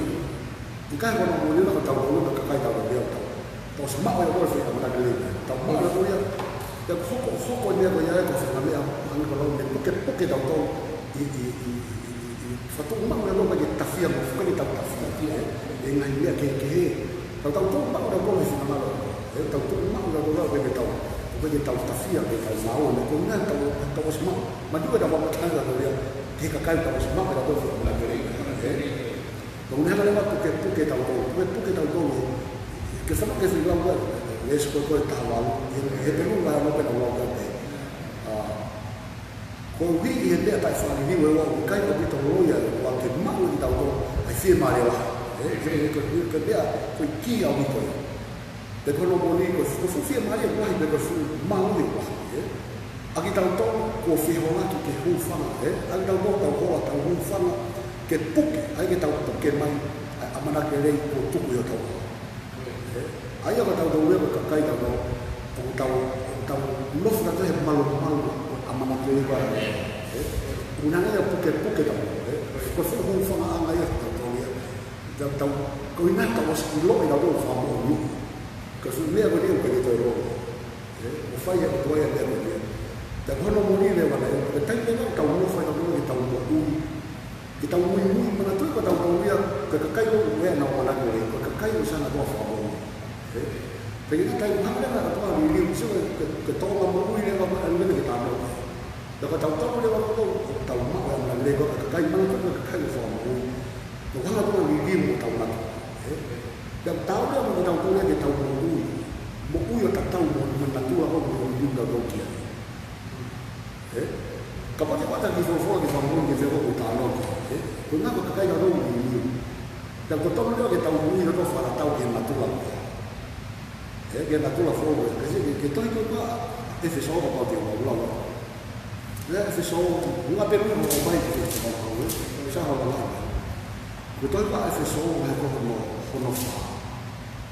ʻIkai ko hono moʻoni ʻa kitautolu mo e kakai tautolu ia ʻoku tau, tau ʻosi maʻu ʻe tautolu e foʻi ʻamanaki lelei. Tau maʻu ʻe tautolu ia. Pea hoko, hoko e meʻa ko ia ʻa e ko e foʻi meʻa, hangē ko e lau meʻa pukepuke tautolu ʻi, ʻi, ʻi, ʻi, ʻi, ʻi, fakatuʻumaʻu ʻe tautolu ke tafia mo, fakatuʻumaʻu ke tau tafia ʻi he, ʻi he ngaahi meʻa kehekehe. Tau, tau, tau maʻu ʻe tautolu e finangalo. ʻE, tau tuʻumaʻu ʻe tautolu ke tau, ke tau tafia, ke tau maʻu, mo e ko e meʻa tau, tau ʻosi maʻu. Manatuʻi ʻetau fakamatala ʻa tautolu ia ki he kakai tau ʻosi maʻu ʻe tautolu e foʻi ʻamanaki lelei. ʻE, tau ne hanga leva ʻo pukepuke tautolu, pukepuke tautolu. Ke fanongo ki he foʻi lau ʻa e, ʻe, ʻe, ʻe, ko e, ko e taha valu, ʻi he, ʻi he Hepelū vahe ono pea lau ʻa e, ʻa, koeʻuhi ʻi he meʻa taʻefaʻaliliu ʻe ua, ʻoku ʻikai ʻaupito loi ʻa e ʻOtua ke maʻu ʻe kitautolu ʻa e fiemālie lahi. ʻE, ko e, ko e, ko e meʻa, ko e kī ʻaupito ia. Pea ko hono moʻoni ko e fuʻu, fuʻu fiemālie lahi, pea ko e fuʻu maʻu ʻe lahi, ʻe. ʻA kitautolu kuo fehola ki he hūfanga, ʻe. ʻA kitautolu tau hola, tau hūfanga ke puke, ʻa ia ke tau puke mai ʻa e ʻamanaki lelei kuo tuku ʻi hotau ʻao. ʻE. ʻA ia ko tautolu ia ko e kakai tautolu, ʻoku tau, ʻoku tau nofo tautolu he malumalu ʻo e ʻamanaki lelei ko ē. ʻE. ʻOku ne hanga ia ʻo pukepuke tautolu, ʻe. Ko e fuʻu hūfangaʻanga ia ʻo tautolu ia. Tau, tau, ko e ʻuhinga ia tau ʻosi ʻiloʻi ʻe tautolu e fakamoʻoni. Ko e fuʻu meʻa ko eni ʻoku ʻikai ke toe loi. ʻE, ʻoku fai ʻe he ʻOtua ia e meʻa ko eni. Pea ko hono moʻoni leva naʻe, ko e taimi ʻe taha ʻoku tau nofo ai tautolu ke tau moʻui. Ke tau muimui, manatuʻi ko tautolu ia, ko e kakai ʻoku ʻi ai ʻenau ʻamanaki lelei, ko e kakai ʻoku ʻosi ʻanautolu fakamoʻui. ʻE, pea ʻi he taimi ʻe hanga leva ʻe he ʻOtua ʻo liliu, sio, ko e, ko e tōʻonga moʻui leva, ʻa ʻene ke tānaki. Pea ko tautolu leva ʻoku tau maʻu e ʻamanaki lelei ko e kakai, manatuʻi ko e kakai ʻoku fakamoʻui. Ko e hanga ʻe he ʻOtua ʻo liliu hotau natula. ʻE? Pea ʻoku taau leva mo kitautolu ia ke tau moʻui. Moʻui ʻo tatau mo, mo e natula ʻoku liliu kitautolu ki ai. ʻE? Kapau te ke ʻoatu ha kiʻi folofola ki he fakamoʻui ke fai ʻoku tānaki. ʻE? Ko e ʻuhinga ko e kakai ʻoku liliu. Pea ʻoku totonu leva ke tau moʻui ʻo fakatatau ki he natula. ʻE, ki he natula foʻou ē. Ke, ke, ke tohi ko ē ʻa ʻEfesō kapau te ke lau. ʻA ʻEfesō, ʻoku pehē ʻoku ʻomai ki he ʻEfesō kapau ē. Sa ha la. Ko e tohi ʻa ʻEfesō vahe ko hono, hono fā.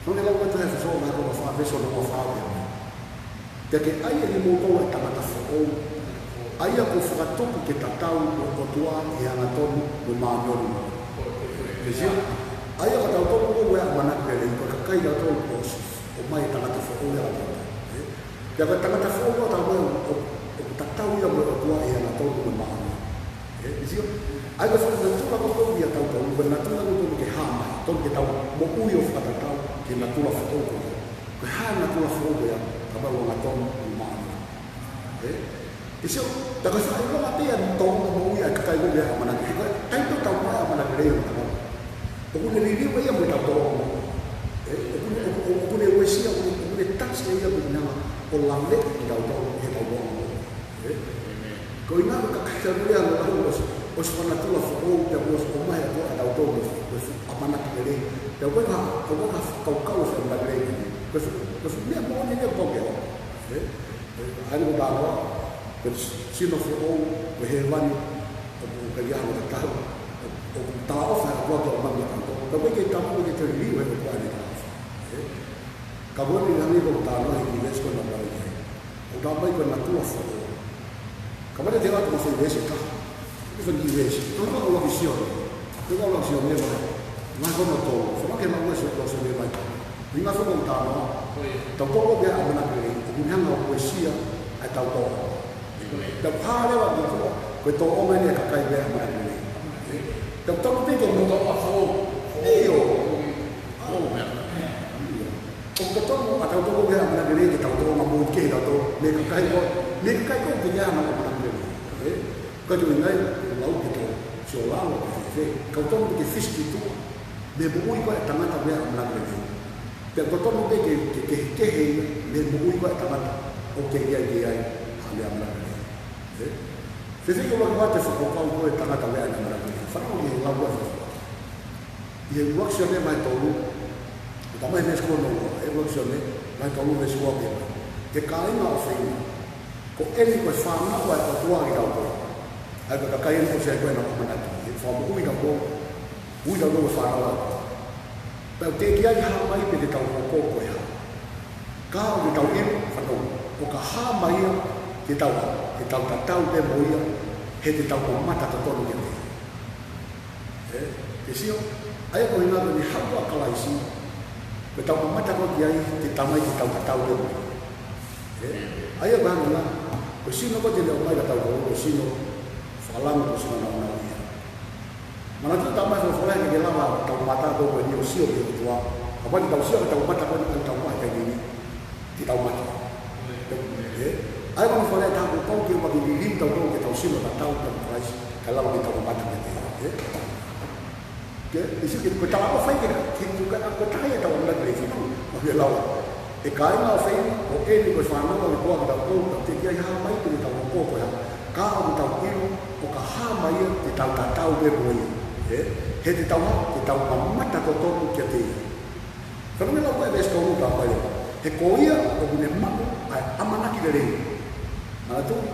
Naʻa ne lau ʻa e tohi ʻa ʻEfesō vahe ko hono fā, veesi hono ua fā ē. Pea ke ʻai ʻe kimoutolu ʻa e tangata foʻou, ʻa ia kuo fakatupu ke tatau mo e ʻOtua ʻi he angatonu mo e māʻoniʻoni. Ke sio, ʻa ia ko tautolu ʻoku ʻi ai e ʻamanaki lelei, ko e kakai ʻoku tau ʻosi ʻomai e tangata foʻou ia ʻa tautolu. Ē? Pea ko e tangata foʻou ʻoku tau ʻomai ʻo, ʻo, ʻoku tatau ia mo e ʻOtua ʻi he angatonu mo e māʻoniʻoni. Ē? Ke sio, ʻa ia ko e foʻi natula ko ē ʻoku ʻiate kitautolu, ko e natula ko ē ʻoku totonu ke hā mai, totonu ke tau moʻui ʻo fakatatau ki he natula foʻou ko ē. Ko e hā e natula foʻou ko ia, ka mau angatonu mo māʻoniʻoni. Ē? Ke sio, tā ko e faʻa ʻilonga pē ia ʻo e tōʻonga moʻui ʻa e kakai ʻoku ʻi ai e ʻamanaki. He ko e taimi ʻoku tau maʻu ai e ʻamanaki lelei ʻo tau. ʻOku ne liliu ia mo ʻetau tōʻonga moʻui. Ē? ʻOku ne, ʻoku, ʻoku ne uesia, ʻoku ne, ʻoku ne touch ia mo e ʻuhinga ʻo laveʻi kitautolu ʻi heʻetau tōʻonga moʻui. Ē? Ko e ʻuhinga ko e kakai ʻa e ʻOtua ʻoku ʻosi, ʻosi fakatatau foʻou, pea ʻoku ʻosi ʻomai ʻe he ʻOtua kiate kitautolu mo e ʻamanaki lelei. Pea ʻoku ʻikai ha, ʻoku ʻikai ha fakakaukau ʻo e ʻamanaki lelei. Ko e fu-, ko e fuʻu meʻa moʻoni ia ʻoku pau ke hoko. Ē? Ē, ʻa ia ko e talanoa, ko e sino foʻou, ko hēvani, ʻoku ʻikai ha meʻa tatau, ʻoku talaʻofa ʻe he ʻOtua ke ʻomai maʻatautolu. Ka ʻoku ʻikai ke tau, ʻoku ʻikai ke liliu ʻe he ʻOtua ʻene talaʻofa. Ē? Ka ko e ʻuhinga ia ʻoku ou talanoa he kiʻi veesi ko ē naʻa ku lau ki ai. ʻOku tau mai ko e natula foʻou. Ka mate te atu mo e foʻi veesi ʻe taha. Ko e foʻi kiʻi veesi. Ko e ʻuluaki Sione. Ko e ʻuluaki Sione vahe, vahe hono tolu. Fakamatala ʻa e ʻuluaki Sione vahe tolu. ʻUhinga foki ʻoku ou talanoa. Ko ia. Tautolu ʻoku ʻi ai e ʻamanaki lelei, ʻoku ne hanga ʻo uesia ʻa e tautolu. Ko ia. Pea ʻoku hā leva ʻe he ʻOtua, ko e tōʻonga eni ʻa e kakai ʻoku ʻi ai e ʻamanaki lelei. Ko ia. Pea ʻoku tonu pē ke mo tōʻonga foʻou. ʻIo. ʻOku totonu ʻa tautolu ʻoku ʻi ai e ʻamanaki lelei ke tau tōʻonga moʻui kehe tautolu mei he kakai ko, mei he kakai ko ē ʻoku ʻikai ke ʻi ai hano ʻamanaki lelei. Ē? Ka ko e ʻuhinga ia ʻoku ou lau ke tau sio lalo ki he fēfē. Ka ʻoku tonu ke fisi ki tuʻa mei he moʻui ko ē ʻa e tangata ʻoku ʻi ai e ʻamanaki lelei. Pea ʻoku totonu pē ke, ke, ke, kehe ia mei he moʻui ko ē ʻa e tangata ʻoku ʻikai ke ʻi ai ha meʻa ʻamanaki lelei. Ē? Fēfē ke ʻoua ke ʻoatu e fakakaukau ko ē ʻa e tangata ʻoku ʻi ai e ʻamanaki lelei. Fanongo ki he lau ko ē ʻa e folofola. ʻI he ʻuluaki Sione vahe tolu, ʻoku talamai he veesi ko hono ua, ʻuluaki Sione vahe tolu veesi ua pē mai. ʻE kāinga ʻofeina, ko eni ko e fānau ʻa e ʻOtua kitautolu. ʻA ia ko e kakai eni ʻoku ʻosi ʻi ai ko ē ʻenau ʻamanaki. ʻE fakamoʻui kitautolu, ui kitautolu ko e fānau ʻa e ʻOtua. Pea ʻoku teʻeki ai hā mai pe te tau hoko ko e hā. Ka ʻoku tau ʻilo, fanongo, ʻo ka hā mai ia, te tau hā, te tau tatau pē mo ia, he te tau mamata totonu kiate ia. Ē, ke sio, ʻa ia ko e ʻuhinga ko eni haʻu ʻa Kalaisi, ko ʻetau mamata ko ē ki ai, te tau mai te tau tatau pē mo ia. Ē, ʻa ia ko e ʻuhinga, ko e sino ko ē te ne ʻomai kiate kitautolu, ko e sino fakalangi, ko e sino nāunau ia. Manatuʻi talamai folofola he ʻikai ke lava ʻetau mata ko eni ʻo sio ki he ʻOtua. Kapau te tau sio ki heʻetau mata ko eni ʻoku tau maʻu he taimi ni, te tau mate. Ē? ʻA ia ko hono fakalea ʻe taha, kuo pau ke ʻoua ke liliu kitautolu ke tau sino tatau mo Kalaisi, kae lava ke tau mamata kiate ia. Ē? Ke, ʻe sio ki he, ko e talaʻofa ia ke, ke, ke, ko e taha ia ʻetau ʻamanaki lelei, fanongo, ʻoku ʻikai ke lava. ʻE kāinga ʻofeina, ko eni ko e fānau ʻa e ʻOtua kitautolu, ka ʻoku teʻeki ai hā mai pe te tau hoko ko e hā. Ka ʻoku tau ʻilo, ʻo ka hā mai ia, te tau tatau pē mo ia. Ē? He te tau hā, te tau mamata totonu kiate ia. Fanongo ki he lau ko ē veesi tolu, talamai leva. He ko ia ʻoku ne maʻu ʻa e ʻamanaki lelei. Manatuʻi,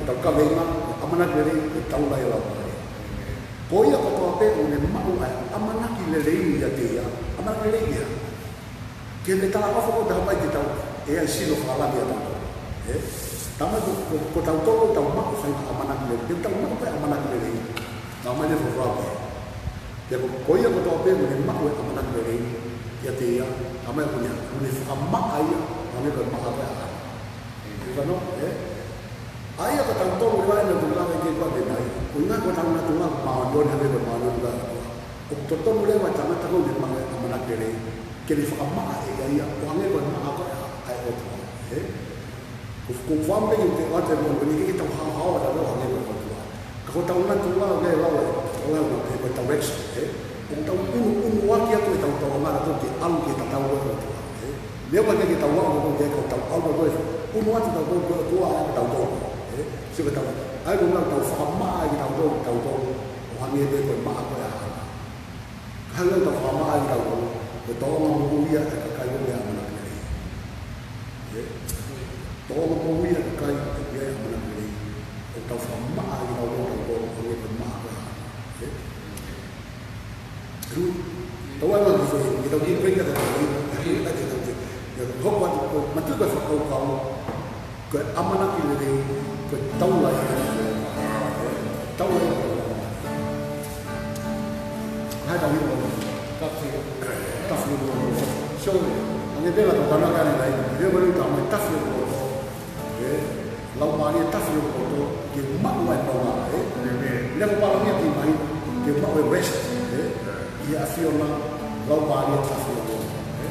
ʻetau kaveinga, ʻamanaki lelei, ko e taulaʻeiki ʻo e Laumālie. Ko ia kotoa pē ʻoku ne maʻu ʻa e ʻamanaki lelei ʻiate ia, ʻamanaki lelei ia. Ke ne talaʻofa ko e taha mai te tau, ʻe ʻi ai e sino fakalangi ʻatautolu. Ē? Talamai ko, ko, ko tautolu ʻoku tau maʻu e faʻahinga ʻamanaki lelei. Te tau maʻu pē ʻamanaki lelei. Talamai leva folofola. Pea ko, ko ia kotoa pē ʻoku ne maʻu e ʻamanaki lelei ʻiate ia, talamai ʻoku ne, ʻoku ne fakamaʻa ia, ʻo hangē ko e maʻa ko ē ʻa ʻĀtama. Fanongo, ē? ʻA ia ko tautolu leva eni ʻoku tau lave ki ai ko ē ʻanenai. Ko e ʻuhinga ko ʻetau natula ʻoku māʻoniʻoni hangē ko e māʻoniʻoni ʻa e ʻOtua. ʻOku totonu leva ʻa e tangata ko ē ʻoku ne maʻu e ʻamanaki lelei, ke ne fakamaʻa ʻe ia ia, ʻo hangē ko e maʻa ko ē ʻa, ʻa e ʻOtua. Ē? Ko, ko e fakaʻamu pē ke u ʻoatu ʻi he ʻaho ni ke tau haohaoa tautolu hangē ko e ʻOtua. Ka ko ʻetau natula ʻoku lau ē, ʻoku lau ē, ko ʻetau ex, ē? ʻOku tau ʻunu, ʻunuʻaki atu ʻetau tōʻonga ʻatautolu ke ʻalu ke tatau mo e ʻOtua, ē? Meʻa ʻoku ʻikai ke tau ʻalu ʻatautolu ki ai, ka ʻoku tau ʻalu ʻatautolu, ʻunu atu tautolu ki he ʻOtua ʻatautolu, ē? Sio ki heʻetau, ʻa ia ko e ʻuhinga ʻoku tau fakamaʻa ʻe kitautolu, tautolu, ʻo hangē pē ko e maʻa ko ē ʻa ʻĀtama. Ka hangē ʻoku tau fakamaʻa ʻe kitautolu, ko e tōʻonga moʻui ia ʻa e kakai ʻoku ʻi ai e ʻamanaki lelei. Ē? Tōʻonga moʻui ia ʻa e kakai ʻoku ʻi ai e ʻamanaki lelei. ʻOku tau fakamaʻa ʻe kitautolu, tautolu, ʻo hangē ko e maʻa ko ē ʻa ʻĀtama. Ē? Tau ʻai ʻetau kiʻi foʻi, ʻetau kiʻi break ʻa tautolu, ʻa tautolu, ʻa tautolu. Hoko atu ko e, manatuʻi ko e fakakaukau, ko e ʻamanaki lelei, ko e taulaʻeiki. Taulaʻeiki. Hai tahi o. Tafi. Tafi o. Sorry. Ange pela to tana kani lai. Leo bali tama tafi o. Ē, Laumālie tafi ʻo e ʻOtua, ke maʻu ai e paʻanga, ē? ʻĒmeni. Leva palangia ki mai, ke maʻu e rest, ē? ʻI he ʻAfiona, Laumālie tafi ʻo e ʻOtua, ē?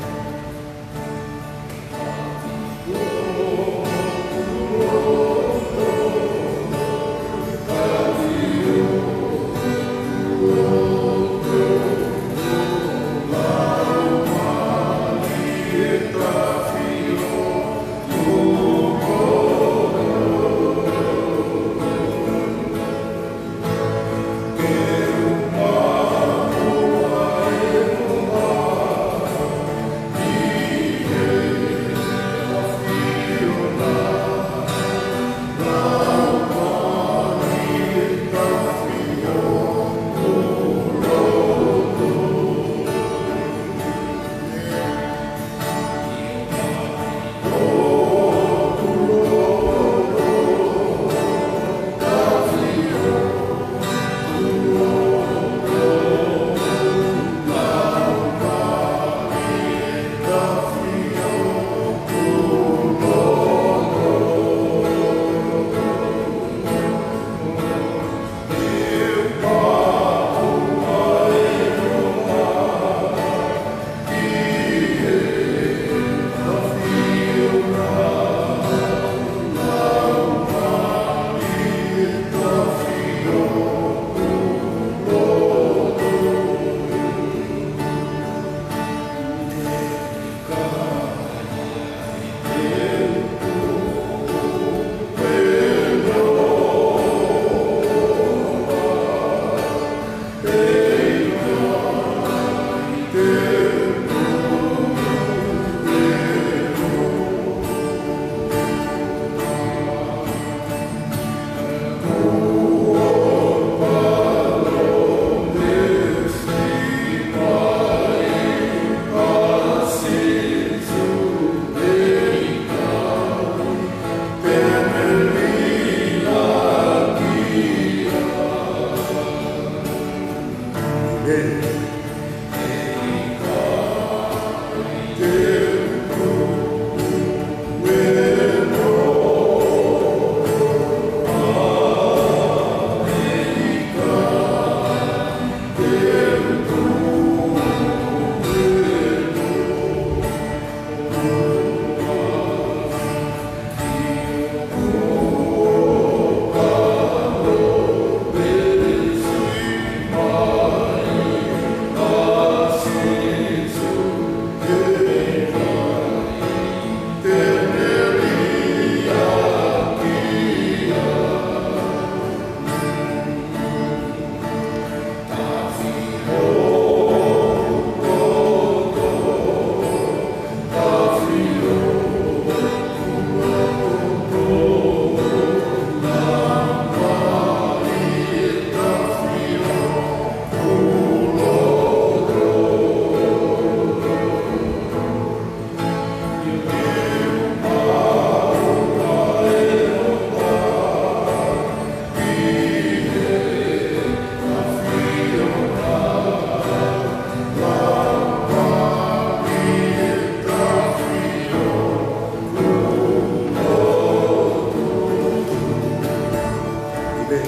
ʻIo,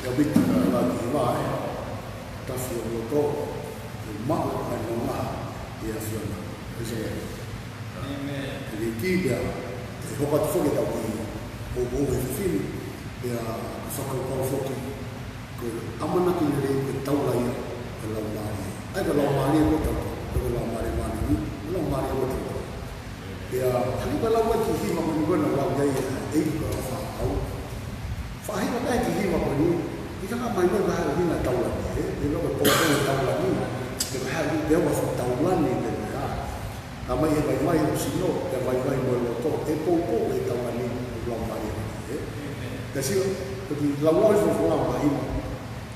ʻa e viti ka la ki vai, tafi ʻo loto, ʻe maʻu ai nonga, ʻi he ʻAfiona. Praise the Lord. ʻĒmeni. ʻE ki pea, ʻe hoko atu foki ʻetau kiʻi, ʻo, ʻo e fefine, pea, ka fakakaukau foki, ko e ʻamanaki lelei ko e taula ia, ko e laumālie. ʻA ia ko e laumālie ko e tau, ko e laumālie māʻoniʻoni, ko e laumālie ko e tau. Pea, hangē ko e lau ʻa e kiʻi hiva ko eni ko ena lau ai ʻe, ʻe ʻi ko e faʻa au. Faʻa hiva ʻa e kiʻi hiva ko eni, ʻikai ke ngata mai ko e ʻuhinga taula ni, ē? ʻE lau ko e poupou e taula ni, ʻe ʻi ai pē ʻa e faʻa taula ni, ʻe ʻi ai. Ka mai he vaivai ʻo e sino, ʻe vaivai mo e loto, ʻe poupou e taula ni, ʻo e laumālie, ē? Pea sio, ko e kiʻi lau ʻa e folofola mai,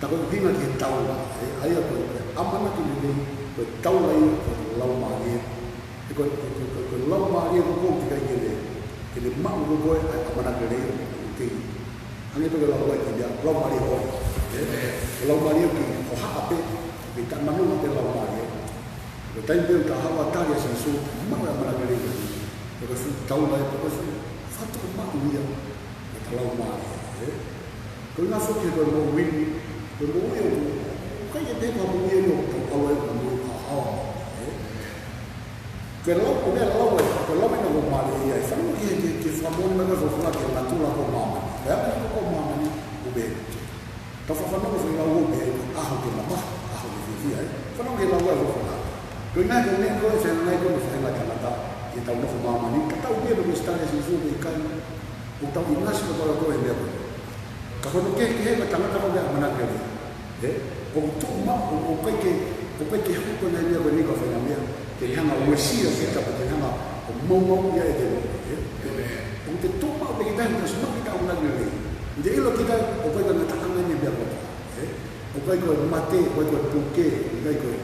tā ko e ʻuhinga ki he taula, ē? ʻA ia ko e ʻamanaki lelei, ko e taula ia, ko e laumālie, ē? Ko e, ko e, ko e, ko e laumālie ko ē ʻoku ʻikai ke ne, ke ne maʻu ko ē ʻa e ʻamanaki lelei ʻoku kei. Hangē pē ko e lau ʻa e kiʻi meʻa, laumālie ʻoku. Ē? Ko e laumālie ʻoku kei hohaʻa pē, kei taʻemanonga pē laumālie. Ko e taimi pē ʻoku ta haʻu ʻo tali ʻa Sīsū, maʻu e ʻamanaki lelei. Ko e fuʻu taula ē, ko e fuʻu fatu maʻu ia. Ko e laumālie. Ē? Ko e ngaahi foki ko e moʻui ni, ko e moʻui ʻoku, ʻoku ʻikai ke pehē ko e moʻui ʻeni ʻoku tau ʻalu ai ʻo moʻui ʻaʻaho, ē? Ko e lau, ko e meʻa lau ē, ko e lau ʻena ʻoku mālie ia, ʻe fanongo ki he, ki he, ki he fakamoʻoni mai ko e folofola ki he natula ko ē ʻo māmani. Ko e anga ko ē ʻo māmani, ʻo pehē. Tau fakafanongo ki he lau ʻo pehē, ko e ʻaho ke mamahi, ʻaho ke fiefia, ē? Fanongo ki he lau ʻa e folofola. Ko e ngaahi ko e meʻa ko ē, ʻe fai ngaahi ko ē, ʻe fai ngaahi tangata, ʻi heʻetau nofo māmani, ka tau pehē ʻoku ʻikai ke tali ʻa Sīsū pe ʻikai, ʻoku tau ʻinasi ko ē ʻi he meʻa ko ē. Ka ko hono kehekehe ko e tangata ko ē ʻoku ʻamanaki lelei. Ē? ʻOku tuʻu maʻu, ʻoku, ʻoku ʻikai ke, ʻoku ʻikai ke hoko e ngaahi meʻa ko eni ko e faʻahinga meʻa ke ne hanga ʻo uesia kita pe ke ne hanga ʻo maumauʻi ai e tēvolo. Ē? ʻOku te tuʻu maʻu pē kita he ʻoku tau ʻinasi maʻu kita ʻoku ʻamanaki lelei. ʻI heʻete ʻilo kita ʻoku ʻikai ko e ngataʻanga eni e meʻa ko eni. Ē? ʻOku ʻikai ko e mate, ʻoku ʻikai ko e puke, ʻoku ʻikai ko e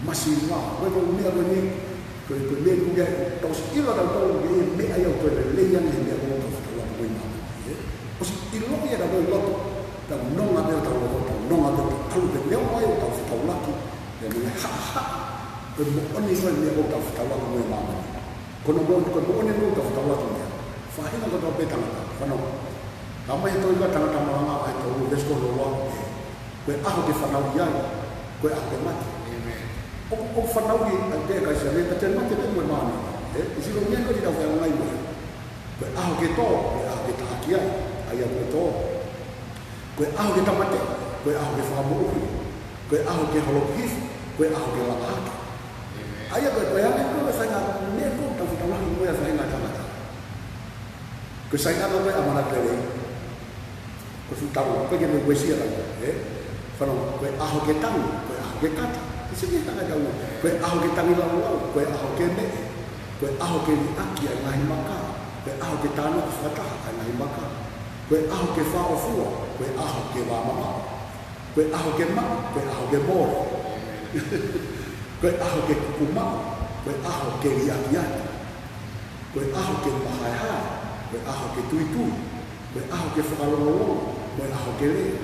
masiva, ʻoku ʻikai ko e meʻa ko eni, ko e, ko e meʻa ko ē, tau ʻosi ʻilo ʻe tautolu ko e meʻa ia ʻoku toe lelei ange he meʻa ko ē ʻoku tau fetaulaki mo ia. Ē? ʻOsi ʻilo ia ʻe tautolu ʻi loto, tau nonga pē ʻo tau loto, tau nonga pē ʻo tau ʻalu pē neongo ai ʻoku tau fetaulaki, pea mo e haʻahaʻa, ko e moʻoni ko ē e meʻa ko ē ʻoku tau fetaulaki mo ia. Ko hono moʻoni, ko e moʻoni ʻoku tau fetaulaki mo ia. Faʻahinga kotoa pē tangata, fanongo. Talamai he tohi ʻa e Tangata Malanga vahe tolu veesi ko hono ua, ē. Ko e ʻaho ke fanauʻi ai, ko e ʻaho ke mate. ʻĒmeni. ʻOku, ʻoku fanauʻi ʻa e kakai Sione, ka te mate pē mo e māmani. Ē, ʻi he sino meʻa ko ē ʻoku tau feʻunga ai mo ia. Ko e ʻaho ke tō, ko e ʻaho ke taʻaki ai, ʻa ia ko e tō. Ko e ʻaho ke tāmateʻi, ko e ʻaho ke fakamoʻui. Ko e ʻaho ke holoki hifo, ko e ʻaho ke langa hake. ʻĒmeni. ʻA ia ko e, ko e anga ko ē e faʻahinga meʻa ko ē ʻoku tau fetaulaki mo ia faʻahinga tangata. Ko e saiʻia ko ē ʻamanaki lelei. Ko e fuʻu taula, ʻoku ʻikai ke ne uesia ʻe tautolu, ē? Fanongo, ko e ʻaho ke tangi, ko e ʻaho ke kata. Ke sio ki he tangata ʻoku, ko e ʻaho ke tangilāulau, ko e ʻaho ke meʻe, ko e ʻaho ke liʻaki ʻa e ngaahi maka, ko e ʻaho ke tānaki fakataha ʻa e ngaahi maka, ko e ʻaho ke fāʻofua, ko e ʻaho ke vāmamaʻo, ko e ʻaho ke maʻu, ko e ʻaho ke mole, ko e ʻaho ke kuku maʻu, ko e ʻaho ke liʻaki atu. Ko e ʻaho ke mahaehae, ko e ʻaho ke tuitui, ko e ʻaho ke fakalongolongo, ko e ʻaho ke lea,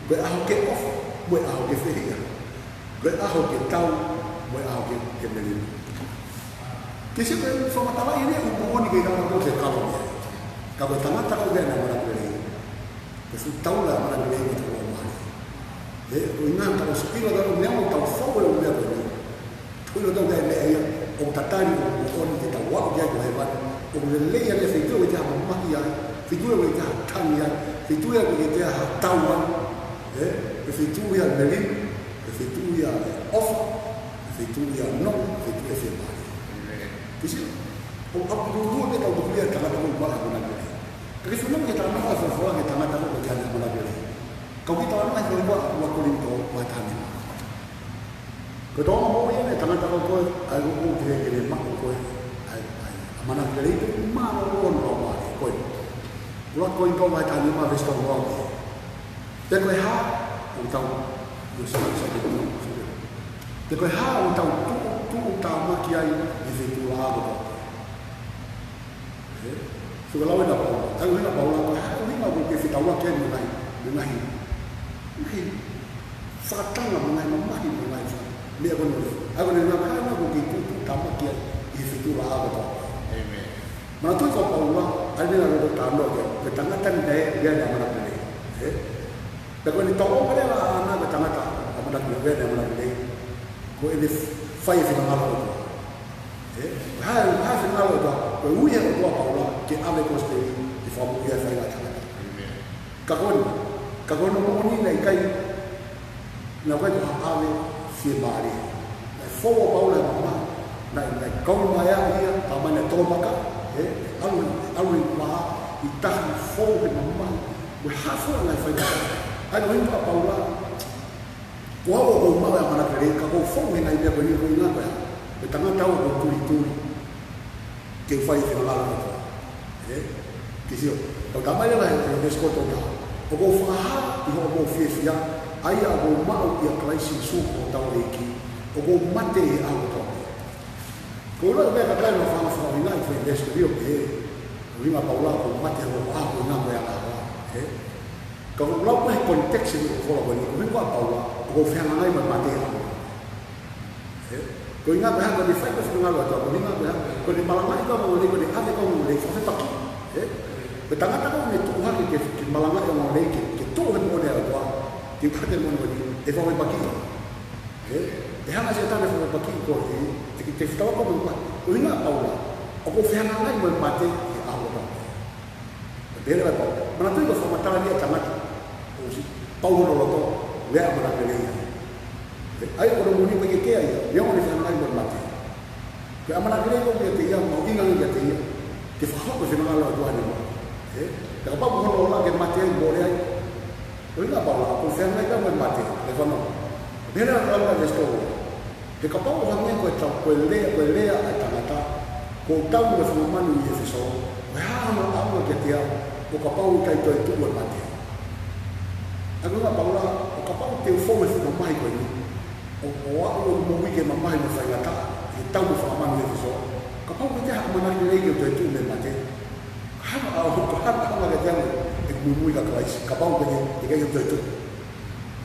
ko e ʻaho ke ʻofa, Ko e ʻaho ke fehiʻa, ko e ʻaho ke tau, ko e ʻaho ke, ke melino. Ke sio ki he fakamatalaʻi ʻeni ʻoku moʻoni ke ʻikai ke kalo ia. Ka ko e tangata ko ia naʻe ʻamanaki lelei. Ko e fuʻu taula ʻamanaki lelei ko e tau ʻamanaki. ʻE, ko e ʻuhinga tau sio ʻilo tau meʻa mo tau fou e meʻa ko eni. Ko e ʻilo tau ʻa e meʻa ia, ʻoku tatali ʻoku moʻoni ke tau aʻu ki ai ko hēvani. ʻOku lelei ange feituʻu ʻoku ʻikai ke ʻi ai ha mamahi ai, feituʻu ʻoku ʻikai ke ʻi ai ha tangi ai, feituʻu ʻoku ʻikai ke ʻi ai ha tau ai. ʻE, ko e feituʻu ia ʻo e melino, ko e feituʻu ia ʻo e ʻofa, ko e feituʻu ia ʻo e nofo, ko e feituʻu ia ʻo e fiemālie. Ke sio, ʻoku ʻaupito ʻa e tau tuku ia ʻa e tangata ko ia ʻamanaki lelei. Ka ke fanongo ki he talanoa ʻa e folofola ki he tangata ko ia ʻamanaki lelei. Ka ʻoku ʻi ai e talanoa ʻi he ua Kolinitō vahe taha nima. Ko e tōʻonga moʻui ʻeni ʻa e tangata ko ia, ʻa ia ʻoku ou tui ke ne maʻu ko ē ʻa e, ʻa e ʻamanaki lelei pē māʻoniʻoni ʻo e ʻaho ko ē. ua Kolinitō vahe taha nima veesi tolu noa. Pe ko e hā ʻoku tau, ʻio, sio, sio, sio. Pe ko e hā ʻoku tau tuʻu, tuʻutāmaki ai ʻi he feituʻulaʻā kotoa. ʻE? Sio ki he lau ʻena ʻa Paula. Ko e ʻuhinga ʻa Paula, ko e hā e ʻuhinga ʻoku ke fetaulaki ai mo e ngaahi, mo e ngaahi, ngaahi fakatanga mo e ngaahi mamahi mo e ngaahi meʻa ko eni. ʻA ia ko e ʻuhinga ko e hā e ʻuhinga ʻoku ke tuʻu, tuʻutāmaki ai ʻi he feituʻulaʻā kotoa. ʻĒmeni. Manatuʻi ko Paula, ʻa ia naʻe ʻalu ʻo talanoa ki ai, ko e tangata ni naʻe, ia naʻe ʻamanaki lelei. ʻE? Pea ko ʻene tōʻonga leva ʻaʻana ko e tangata ʻamanaki lelei, naʻe ʻamanaki lelei. Ko ʻene fai e finangalo ʻo e ʻOtua. ʻE? Hā, hā e finangalo ʻo e ʻOtua, ko e ui ʻe he ʻOtua ʻa Paula ke ʻave e kosipeli ke fakamoʻui ai e faʻahinga ʻo e tangata. ʻĒmeni. Ka ko eni, ka ko hono moʻoni naʻe ʻikai, naʻe ʻikai ko ha ʻave fiemālie. Naʻe fou ʻa Paula he mamahi, naʻe, naʻe kau mai ai ia, ka mai naʻe tō maka, ʻe, ʻalu, ʻalu ʻi he vahaʻa, ʻi tahi, fou he mamahi, mo e hā fua naʻe fai. ʻA ia ko e ʻuhinga ʻa Paula, ko au ʻoku ou maʻu e ʻamanaki lelei, ka ʻoku ou fou he ngaahi meʻa ko eni, ko e ʻuhinga ko e hā? Ko e tangata au ʻoku ou tulituli ke fai e finangalo ʻo e ʻOtua. ʻE? Ke sio, tau tā mai leva he, he veesi ko ē tolu taha. ʻOku ou fakahā ʻi hoʻomou fiefia, ʻa ia ʻoku ou maʻu ʻia Kalaisi Sīsū ko hotau ʻEiki, ʻoku ou mate ʻi he ʻaho kotoa pē. Ko e ʻuhinga ia ʻoku ou kei fakahā ʻi he fakaʻuhinga ʻi he veesi ko eni ʻoku pehē, ko e ʻuhinga ʻa Paula ʻoku ou mate he ʻaho, ko e ʻuhinga ko e ʻaho. ʻE? Ka ʻoku lau ko ē he context ʻo e folofola ko eni, ko e ʻuhinga ʻa Paula, ʻoku ou fehangahangai mo e mate ʻi he ʻaho. ʻE? Ko e ʻuhinga ko e hā, ko ʻene fai ko ē e finangalo ʻo e ʻOtua, ko e ʻuhinga ko e hā, ko ʻene malangaʻi ko ē ʻa e ʻOtua, ko ʻene ʻave ko ē ʻa e ʻOtua, fakafepaki. ʻE? Ko e tangata ko ē naʻe tuʻu hake ke, ke malangaʻi ʻa e ʻOtua, ke, ke tuʻu he moʻoni ʻa e ʻOtua, ke tuʻu he moʻoni, ʻe fakafepaki. ʻE? ʻE hanga ʻe Sētane ʻo fakafepaki koe, ʻe, ʻe ke te fetaulaki mo e mate. Ko e ʻuhinga ʻa Paula, ʻoku ou fehangahangai mo e mate ʻi he ʻaho kotoa. Pehē leva ʻe Paula. Manatuʻi ko e fakamatala ʻeni ʻa e tangata ʻoku pau hono loto, ʻoku ʻamanaki lelei. ʻE, ʻa ia ko hono moʻoni ʻoku ʻikai ke ʻi ai, ʻi heʻene fehangahangai mo e mate. Ko e ʻamanaki lelei ko ē kiate ia, mahuʻinga ange kiate ia ke fakahoko e finangalo ʻo e ʻOtua ʻi heʻene moʻui. ʻE, pea kapau ko hono ola ke mate ai, mole ai. Ko e ʻuhinga ʻa Paula, ʻoku ou fehangahangai mo e mate, ʻe fano. Pehē leva ʻe Paula he veesi tolu. He kapau ʻoku hangē ko e tau, ko e lea, ko e lea ʻa e tangata, kuo u tau mo e fanga manu ʻi ʻEfesō, ko e hā hono ʻaonga kiate au, ʻo kapau ʻe ʻikai toetuʻu e mate. ʻA ia ko e ʻuhinga ʻa Paula, ʻo kapau te u fou he fuʻu mamahi ko eni, ʻo, ʻo aʻu ʻo moʻui ke mamahi mo faingataʻa, ʻi he tau mo e fanga manu ʻi ʻEfesō, kapau ʻoku ʻikai ha ʻamanaki lelei ke u toetuʻu mei he mate. Hā hono ʻaonga, hā hono ʻaonga kiate au ʻeku muimui kia Kalaisi, kapau ʻoku ʻikai, ʻikai ke u toetuʻu.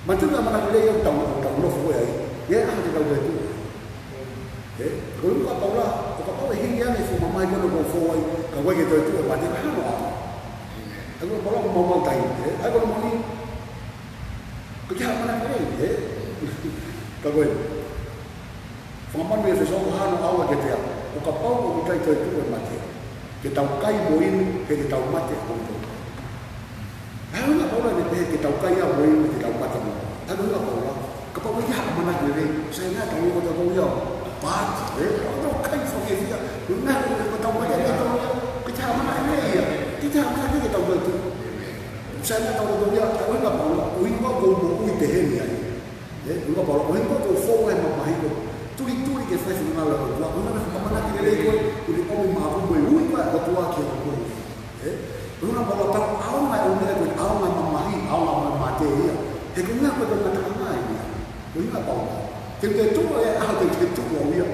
Manatuʻi ʻa e ʻamanaki lelei ʻoku tau, ʻoku tau nofo ai, ʻi he ʻaho te tau toetuʻu. ʻE, ko e ʻuhinga ʻa Paula, ʻo kapau ʻe hili ange e fuʻu mamahi ko ē ʻoku ou fou ai, ka ʻoku ʻikai ke toetuʻu e mate, ko e hā hono ʻaonga. ʻA ia ko e Paula ʻoku maumau taimi, ʻe, ʻa ia ko hono moʻoni, ʻoku ʻikai ha ʻamanaki lelei, ʻe? Ka ko e fanga manu ʻi ʻEfesō, ko e hā hono ʻaonga kiate au, ʻo kapau ʻoku ʻikai toetuʻu e mate, ke tau kai mo inu, he te tau mate ʻa kitautolu. ʻA ia ko e ʻuhinga ʻa Paula ʻene pehē ke tau kai ia mo inu, te tau mate mo. ʻA ia ko e ʻuhinga ʻa Paula, kapau ʻoku ʻikai ha ʻamanaki lelei, sai ange ʻetau ō ʻo tau ia, pāti, ʻe, tau tau kai fakafiefia, ko e ʻuhinga ko e tau mate ʻe tau ia, ʻikai ha ʻamanaki lelei ia, ʻikai ha ʻamanaki lelei ke tau mate. Sai ange ʻetau ō ʻo tau ia, ʻa ia ko e ʻuhinga ʻa Paula, ko e ʻuhinga ʻoku ou moʻui pehē ni ai. ʻE, ʻuhinga ʻa Paula, ko e ʻuhinga ʻoku ou fou ai he mamahi ko ē, tulituli ke fai e finangalo ʻo e ʻOtua, ʻuhinga ko e ʻamanaki lelei ko ē, ʻoku ne ʻomi maʻaku mo e ui ko ē ʻa e ʻOtua kiate au. ʻE, ʻuhinga ʻa Paula, tau ʻaonga e ʻū meʻa ko ē, ʻaonga e mamahi, ʻaonga e mate ia. He ko e ʻuhinga ko e ngataʻanga ia. Ko e ʻuhinga ʻa Paula, te u toetuʻu he ʻaho te u toetuʻu au ia,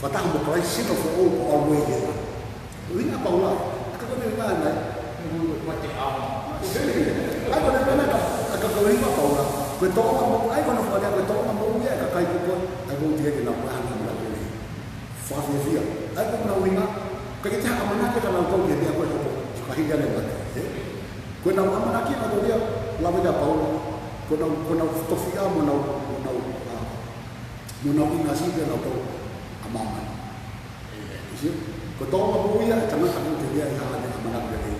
fakataha mo Kalaisi, sino foʻou ko au mo ia. Ko e ʻuhinga ʻa Paula, ʻa ia ko e ʻuhinga ʻa e mate ʻaonga. ʻA ia ko e ʻuhinga ʻa, ʻa ia ko e ʻuhinga ʻa Paula. Ko e tōʻonga moʻui, ʻa ia ko hono fakalea, ko e tōʻonga moʻui ia ʻa e kakai kuo, ʻa ia ʻoku teʻeki ke nau ʻai ha ʻamanaki lelei. Fakafiefia. ʻA ia ko hono ʻuhinga, ʻikai ke toe ʻamanaki ʻa kinautolu ki he meʻa ko ē ʻoku hoko, fakahinga ʻene mate, ē? Ko ʻenau ʻamanaki ʻa kinautolu ia, lave ʻa Paula, ko ʻenau, ko ʻenau tofiʻa mo ʻenau, mo ʻenau, ʻa, mo ʻenau ʻinasi pē ʻanautolu ʻa māmani. Sio, ko e tōʻonga moʻui ia ʻa e tangata ʻoku teʻeki ai ha ʻamanaki lelei.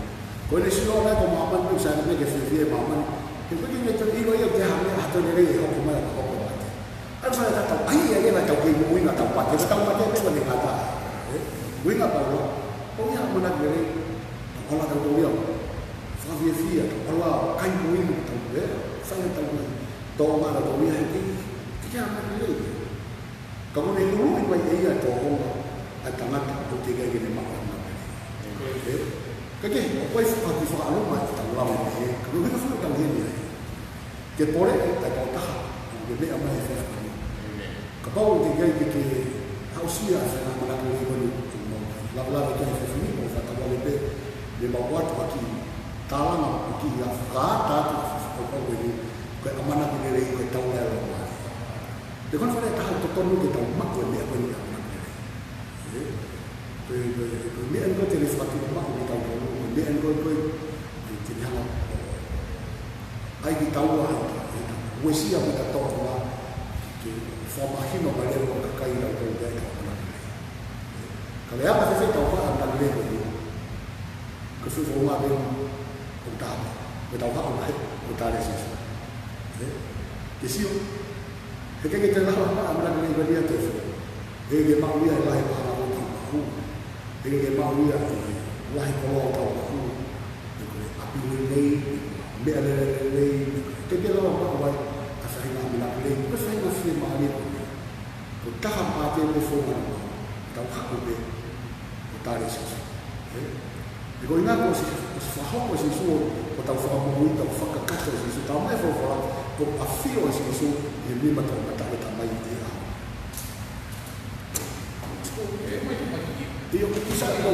Ko ʻene sio ʻana ko māmani, ʻoku sai ange ke fiefia ʻi māmani. He ʻoku ʻikai ke ne toe ʻilo ia ʻoku ʻi ai ha meʻa, ha toe lelei ʻe hoko mai ʻo ka hoko mate. ʻA ia ʻoku sai ange tau, ʻa ia ʻe lava tau kei moʻui ʻo tau mate, ka tau mate pē ko ʻene ngata. Ē? ʻUhinga Paula, ʻoku ʻi ai ha ʻamanaki lelei, tau ʻalu ʻo tau tō ia. Fakafiefia, tau ʻalu ʻo kai moʻui, tau, ē? Sai ange tau moʻui. Tōʻonga ʻa tau ia he ʻikai, ʻikai ha ʻamanaki lelei. Ka ko ʻene huluʻi mai ʻe ia e tōʻonga ʻa e tangata ʻoku teʻeki ai ke ne maʻu ʻa e ʻamanaki lelei. Ē? Ka ke, ʻoku ʻikai faka-, fakaʻilonga ʻetau lave ē, ka ko e ʻuhinga foki ʻoku tau ʻi heni ai. Ke poleʻi ʻa e tokotaha ʻoku ke meʻa mai he efiafi ni. Kapau ʻoku teʻeki ai ke ke aʻusia ʻa e ʻamanaki lelei ko eni ʻoku mau lavelave ki ai he efiafi ni, ʻoku ou fakatauange pē te mau ʻoatu ha kiʻi tālanga, ha kiʻi fakaʻatā atu ʻa e fakakaukau ko eni, ko e ʻamanaki lelei ko e taula ʻa e Laumālie. Pea ko hono fakalea ʻe taha ʻoku totonu ke tau maʻu e meʻa ko eni ʻa e ʻamanaki lelei. Ē? Ko e, ko e, ko e meʻa eni ko ē te ne fakatuʻumaʻu kitautolu, ko e meʻa eni ko ē, ko e, ko e te ne hanga ʻo ʻai kitaua, ʻai kita, ʻai kita, uesia mo ʻetau tōʻonga, ke fakamahino mai leva ki he kakai ʻoku tau ʻi ai ʻetau ʻamanaki lelei. Ka lea ka fēfē ʻetau ʻamanaki lelei ko eni. Ko e foʻi founga pē ʻoku taha, ko ʻetau haʻu mai ʻo tali ʻa Sīsū. Ē? Ke sio, he ʻikai ke te lava ʻamanaki lelei ko eni ʻiate koe. He ʻikai ke maʻu ia he lahi paʻanga ʻoku tau maʻu. He ʻikai ke maʻu ia he lahi koloa ʻoku tau maʻu. He ko e ʻapi lelei, meʻa lelei, lelei, he ʻikai ke lava maʻu ai ʻa e faʻahinga ʻamanaki lelei, ko e faʻahinga fiemālie ko eni. Ko e taha pē ia e founga naʻa tau haʻu pē ʻo tali ʻa Sīsū. Ē? He ko e ʻuhinga ko e ʻosi, ʻosi fakahoko ʻe Sīsū ʻo, ko ʻetau fakamoʻui, tau fakakakato ʻa Sīsū, tau mai folofola, ko e ʻafio ʻa Sīsū ʻi he nima ʻo e tangata ʻo tau mai ʻi he ʻao. ʻIo, ʻoku sai ʻilo.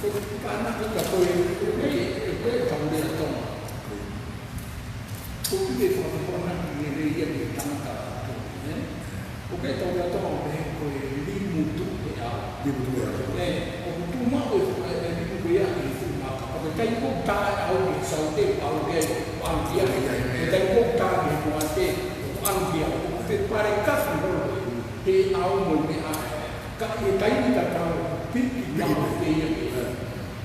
Ko e kānaka ka ko e, ko e, ko e tau lea Tonga. ʻOku ʻikai ke fakapapauʻi ʻe he lea ia ki he tangata, ē? ʻOku ʻikai ke tau lea Tonga ʻo pehē ko e limu tuʻu he ʻao. Limu tuʻu he ʻao. Ē, ʻoku tuʻu maʻu e, e, e limu ko ia ʻi he fuʻu maka. Ka ko e taimi ʻoku tā e ʻao ki he saute, ʻalu ki ai, ʻalu ki ai. Ko e taimi ʻoku tā ki he moate, ʻalu ki ai. ʻOku pale kafi holo he ʻao mo e meʻa. Ka ʻi he taimi tatau, piki maʻu pē ia.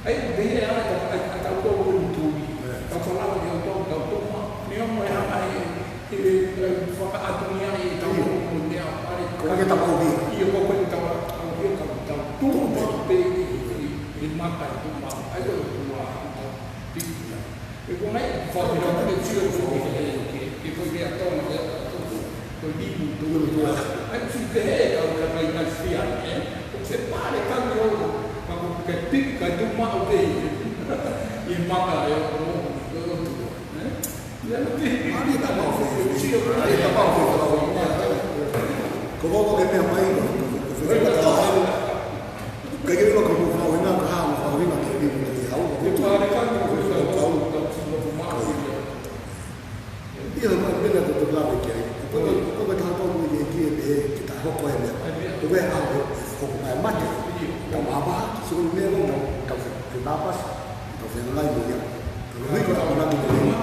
ʻAi, pehē ʻa e, ʻa e, ʻa e tau tō ko e tui. Tau falala ki he ʻOtua, tau tō ma, neongo e hanga ʻe, ʻe, ʻe fakaʻatungia ʻetau ʻoku meʻa pale. Ko e ke tau ʻauhia. ʻIo, ko e ke tau ʻauhia, tau, tau tō maʻu pē ʻi, ʻi, ʻi he maka ʻo e tō maʻu. ʻAi, ko e tō maʻu, tau piki ia. He ko e meʻa, fakapapauʻi ʻe Sīsū ko e, ko e, ko e lea Tonga, lea Tonga, ko e limu tuʻu he ʻao. ʻAi, ʻoku pehē ʻe he kau kakai Kalisitiane, ē? ʻOku pale kafi holo, ka ko e piki, ka tuʻu maʻu pē ʻi he maka ʻo e, ʻo e, ʻo e ʻOtua, ē? Ia, ʻoku pehē. Mālie kapau pē, mālie kapau pē. Ko e meʻa mai, ko e, ko e, ko e, ʻikai ke ʻilo ko e meʻa ʻoku fakaʻuhinga, ka ʻoku fakaʻuhinga ke limu tuʻu he ʻao, ko e tuʻu he ʻao. ʻIo, ko e meʻa ko e tuʻu lava ki ai. Ko e, ko e taha tau mo e ki e pehē ke ta hoko e meʻa. Ko e ʻao, hoko mai mate. Tau māvaha, sio meʻa ko tau, tau fe, tau nāpasi, tau fengai mo ia. Tau hui ko tau nāki te lima.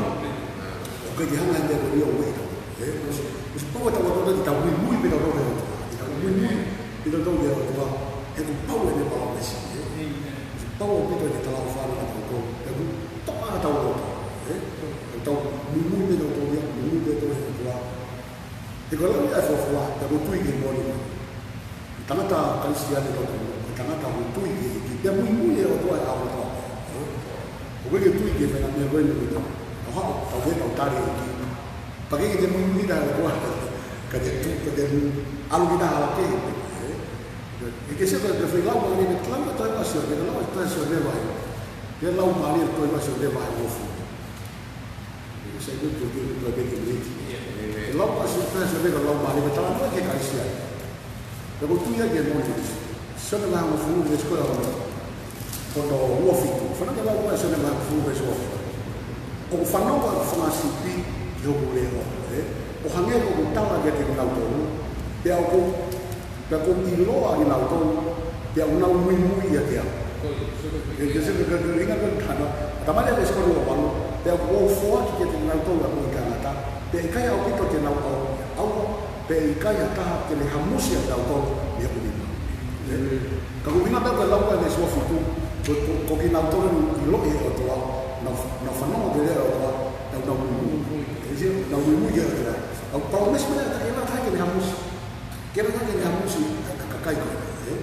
ʻOku ʻikai ke hanga ʻe he meʻa ko ia ʻo ueʻi tau. Ē, ʻosi, ʻosi pau ʻetau ʻOtua ke tau muimui pē tautolu ki he ʻOtua. Ke tau muimui pē tautolu ki he ʻOtua. He ʻoku pau ʻene palōmesi, ē. ʻOsi pau ʻaupito ʻene talaʻofa kiate kitautolu. He ʻoku toʻa ʻetau loto, ē. Ke tau muimui pē tautolu ia, muimui pē tautolu ki he ʻOtua. He ko e lau ia ʻa e folofola, pea ʻoku ou tui ki he moʻoni. Tangata Kalisitiane ʻoku, tangata ʻoku tui ki he ʻEiki, pea muimui ʻi he ʻOtua ʻi he ʻao kotoa pē. ʻOku ʻikai ke tui ki he faʻahinga meʻa ko eni ʻoku tau, tau haʻu, tau hē, tau tali e ʻEiki. Pea ʻikai ke te muimui kita he ʻOtua, ka te tui, ka te ʻalu kita hala kehe. ʻE ke sio ki he foʻi lau mālie, ke lau ʻa e tohi ʻa Sione, ke lau ʻa e tohi ʻa Sione vahe. Ke lau mālie ʻa e tohi ʻa Sione vahe uofulu. Sai ko e tuʻu ki he tuʻu ki he miniti. Ke lau ʻa Sione, Sione ko e lau mālie, ke talanoa ki he Kalisitiane. Pea ʻoku ou tui au ki he moʻoni. Sione vahe uofulu, veesi ko e ono. Ko hono uofitu. Fanongo ki he lau ʻa Sione vahe uofulu, veesi uofitu. ʻOku fanongo ʻa e fanga sipi ʻi hoku leʻo, ē? ʻO hangē ko ʻeku tala kiate kinautolu, pea ʻoku, pea ʻoku ou ʻiloa kinautolu, pea ʻoku nau muimui ʻiate au. Ke, ke, ke, ke, ke, ʻuhinga ko e tana, ʻa tamale e veesi ko eni ʻo valu, pea ʻoku ou foaki kiate kinautolu ʻa e moʻui taʻengata, pea ʻikai ʻaupito te nau ʻauha, pea ʻikai ha taha te ne hamusi ʻa kinautolu mei hoku nima. Ē? Ka ko e ʻuhinga pē ko e lau ko ē e veesi ua fitu, ko, ko, ko kinautolu naʻe ʻiloʻi ʻe he ʻOtua, naʻa, naʻa nau fanongo ki he lea ʻa e ʻOtua, naʻa nau muimui. Ē, naʻa nau muimui ki he ʻOtua. ʻA e palōmesi mai ʻa e ʻOtua, ʻe ʻikai ke ne hamusi. ʻIkai ke ne hamusi ʻa e, ʻa e kakai ko ē, ē?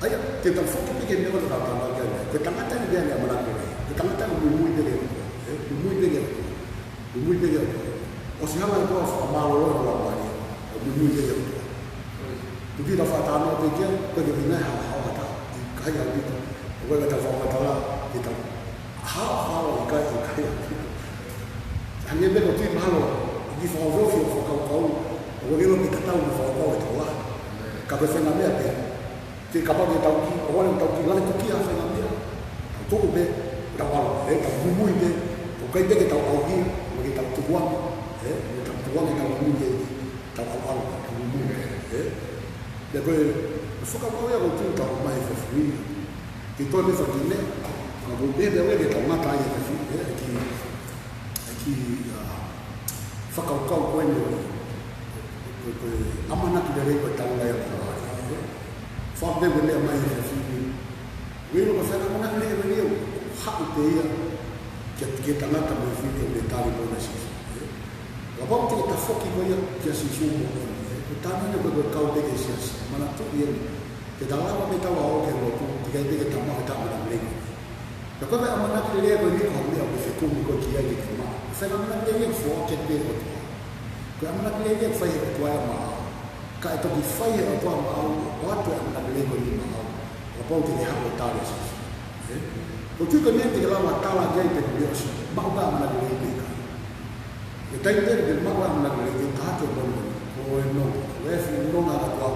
ʻA ia, te tau foki pē ki he meʻa ko ē naʻa tau talanoa ki ai. Ko e tangata ʻoku ʻi ai e ʻamanaki lelei. Ko e tangata ʻoku muimui pē ki he ʻOtua, ē? Muimui pē ki he ʻOtua. Muimui pē ki he ʻOtua. ʻOsi hanga ʻe he ʻOtua ʻo fakamālōlō e laumālie, ʻo muimui pē ki he ʻOtua. Tuku ke tau fakatalanoa pē ki ai, ʻoku ʻikai ke ʻi ai ha haohaoa ʻikai ʻaupito. ʻOku ʻikai ke tau fakamatala, ke tau haohaoa ʻikai, ʻikai ʻaupito. Hangē pē ko e tui mahalo, ʻoku fakaofiofi hoʻo fakakaukau, ʻoku ʻikai ke ʻilo pe tatau mo e fakakaukau ʻa e tokolahi. Ka ko e faʻahinga meʻa pē. Ke kapau te tau kiʻi, ʻoua naʻa tau kiʻi lave toki ʻa e faʻahinga meʻa. Tau tuku pē, tau ʻalu, ē, tau muimui pē, ʻoku ʻikai pē ke tau ʻauhia, mo ke tau tukuange, ē, mo ke tau tukuange, tau muimui, ē, tau ʻalu, tau muimui, ē. Pea ko e, ko e fakakaukau ia ʻoku ou tui ʻoku tau ʻomai he efiafi ni. Ke toe meʻa fakakikihi, ka ko e meʻa pē ke tau ngata ai he efiafi ni, ē, ki, ki, ʻa, fakakaukau ko eni ʻo, ko, ko e ʻamanaki lelei ko e taula ia ko ē. Fakapē ko e meʻa mai he efiafi ni. Ko e ʻilo ko e faʻahinga ʻamanaki lelei ko eni ʻoku haʻu pē ia ki he, ki he tangata mo e fefine ʻoku ne tali moʻoni ʻa Sīsū. Kapau te ke tafoki koe ia kia Sīsū moʻoni, ē, ko e taimi ʻeni ko e, ko e kau pē ki he siasi. Manatuʻi ē, te ta lava pē taua ʻo aʻu ki he lotu, teʻeki ai pē ke ta maʻu e faʻahinga ʻamanaki lelei. Pea ko e ʻamanaki lelei ko eni ko e meʻa ʻoku fekumi koe ki ai ke ke maʻu. Ko e faʻahinga ʻamanaki lelei ʻoku foaki pē ʻe he ʻOtua. Ko e ʻamanaki lelei ʻoku fai ʻe he ʻOtua ia maʻau. Ka ʻe toki fai ʻe he ʻOtua maʻau, ʻoatu e ʻamanaki lelei ko eni maʻau. Kapau te ke haʻu ʻo tali ʻa Sīsū. Ē? Ko e tui ko eni te ke lava tala ki ai pe ʻoku ke ʻosi maʻu e ʻamanaki lelei pe ʻikai. Ko e taimi pē te ke maʻu e ʻamanaki lelei, ke taha ke mono, ko e nonga, ko e fie nonga kātoa,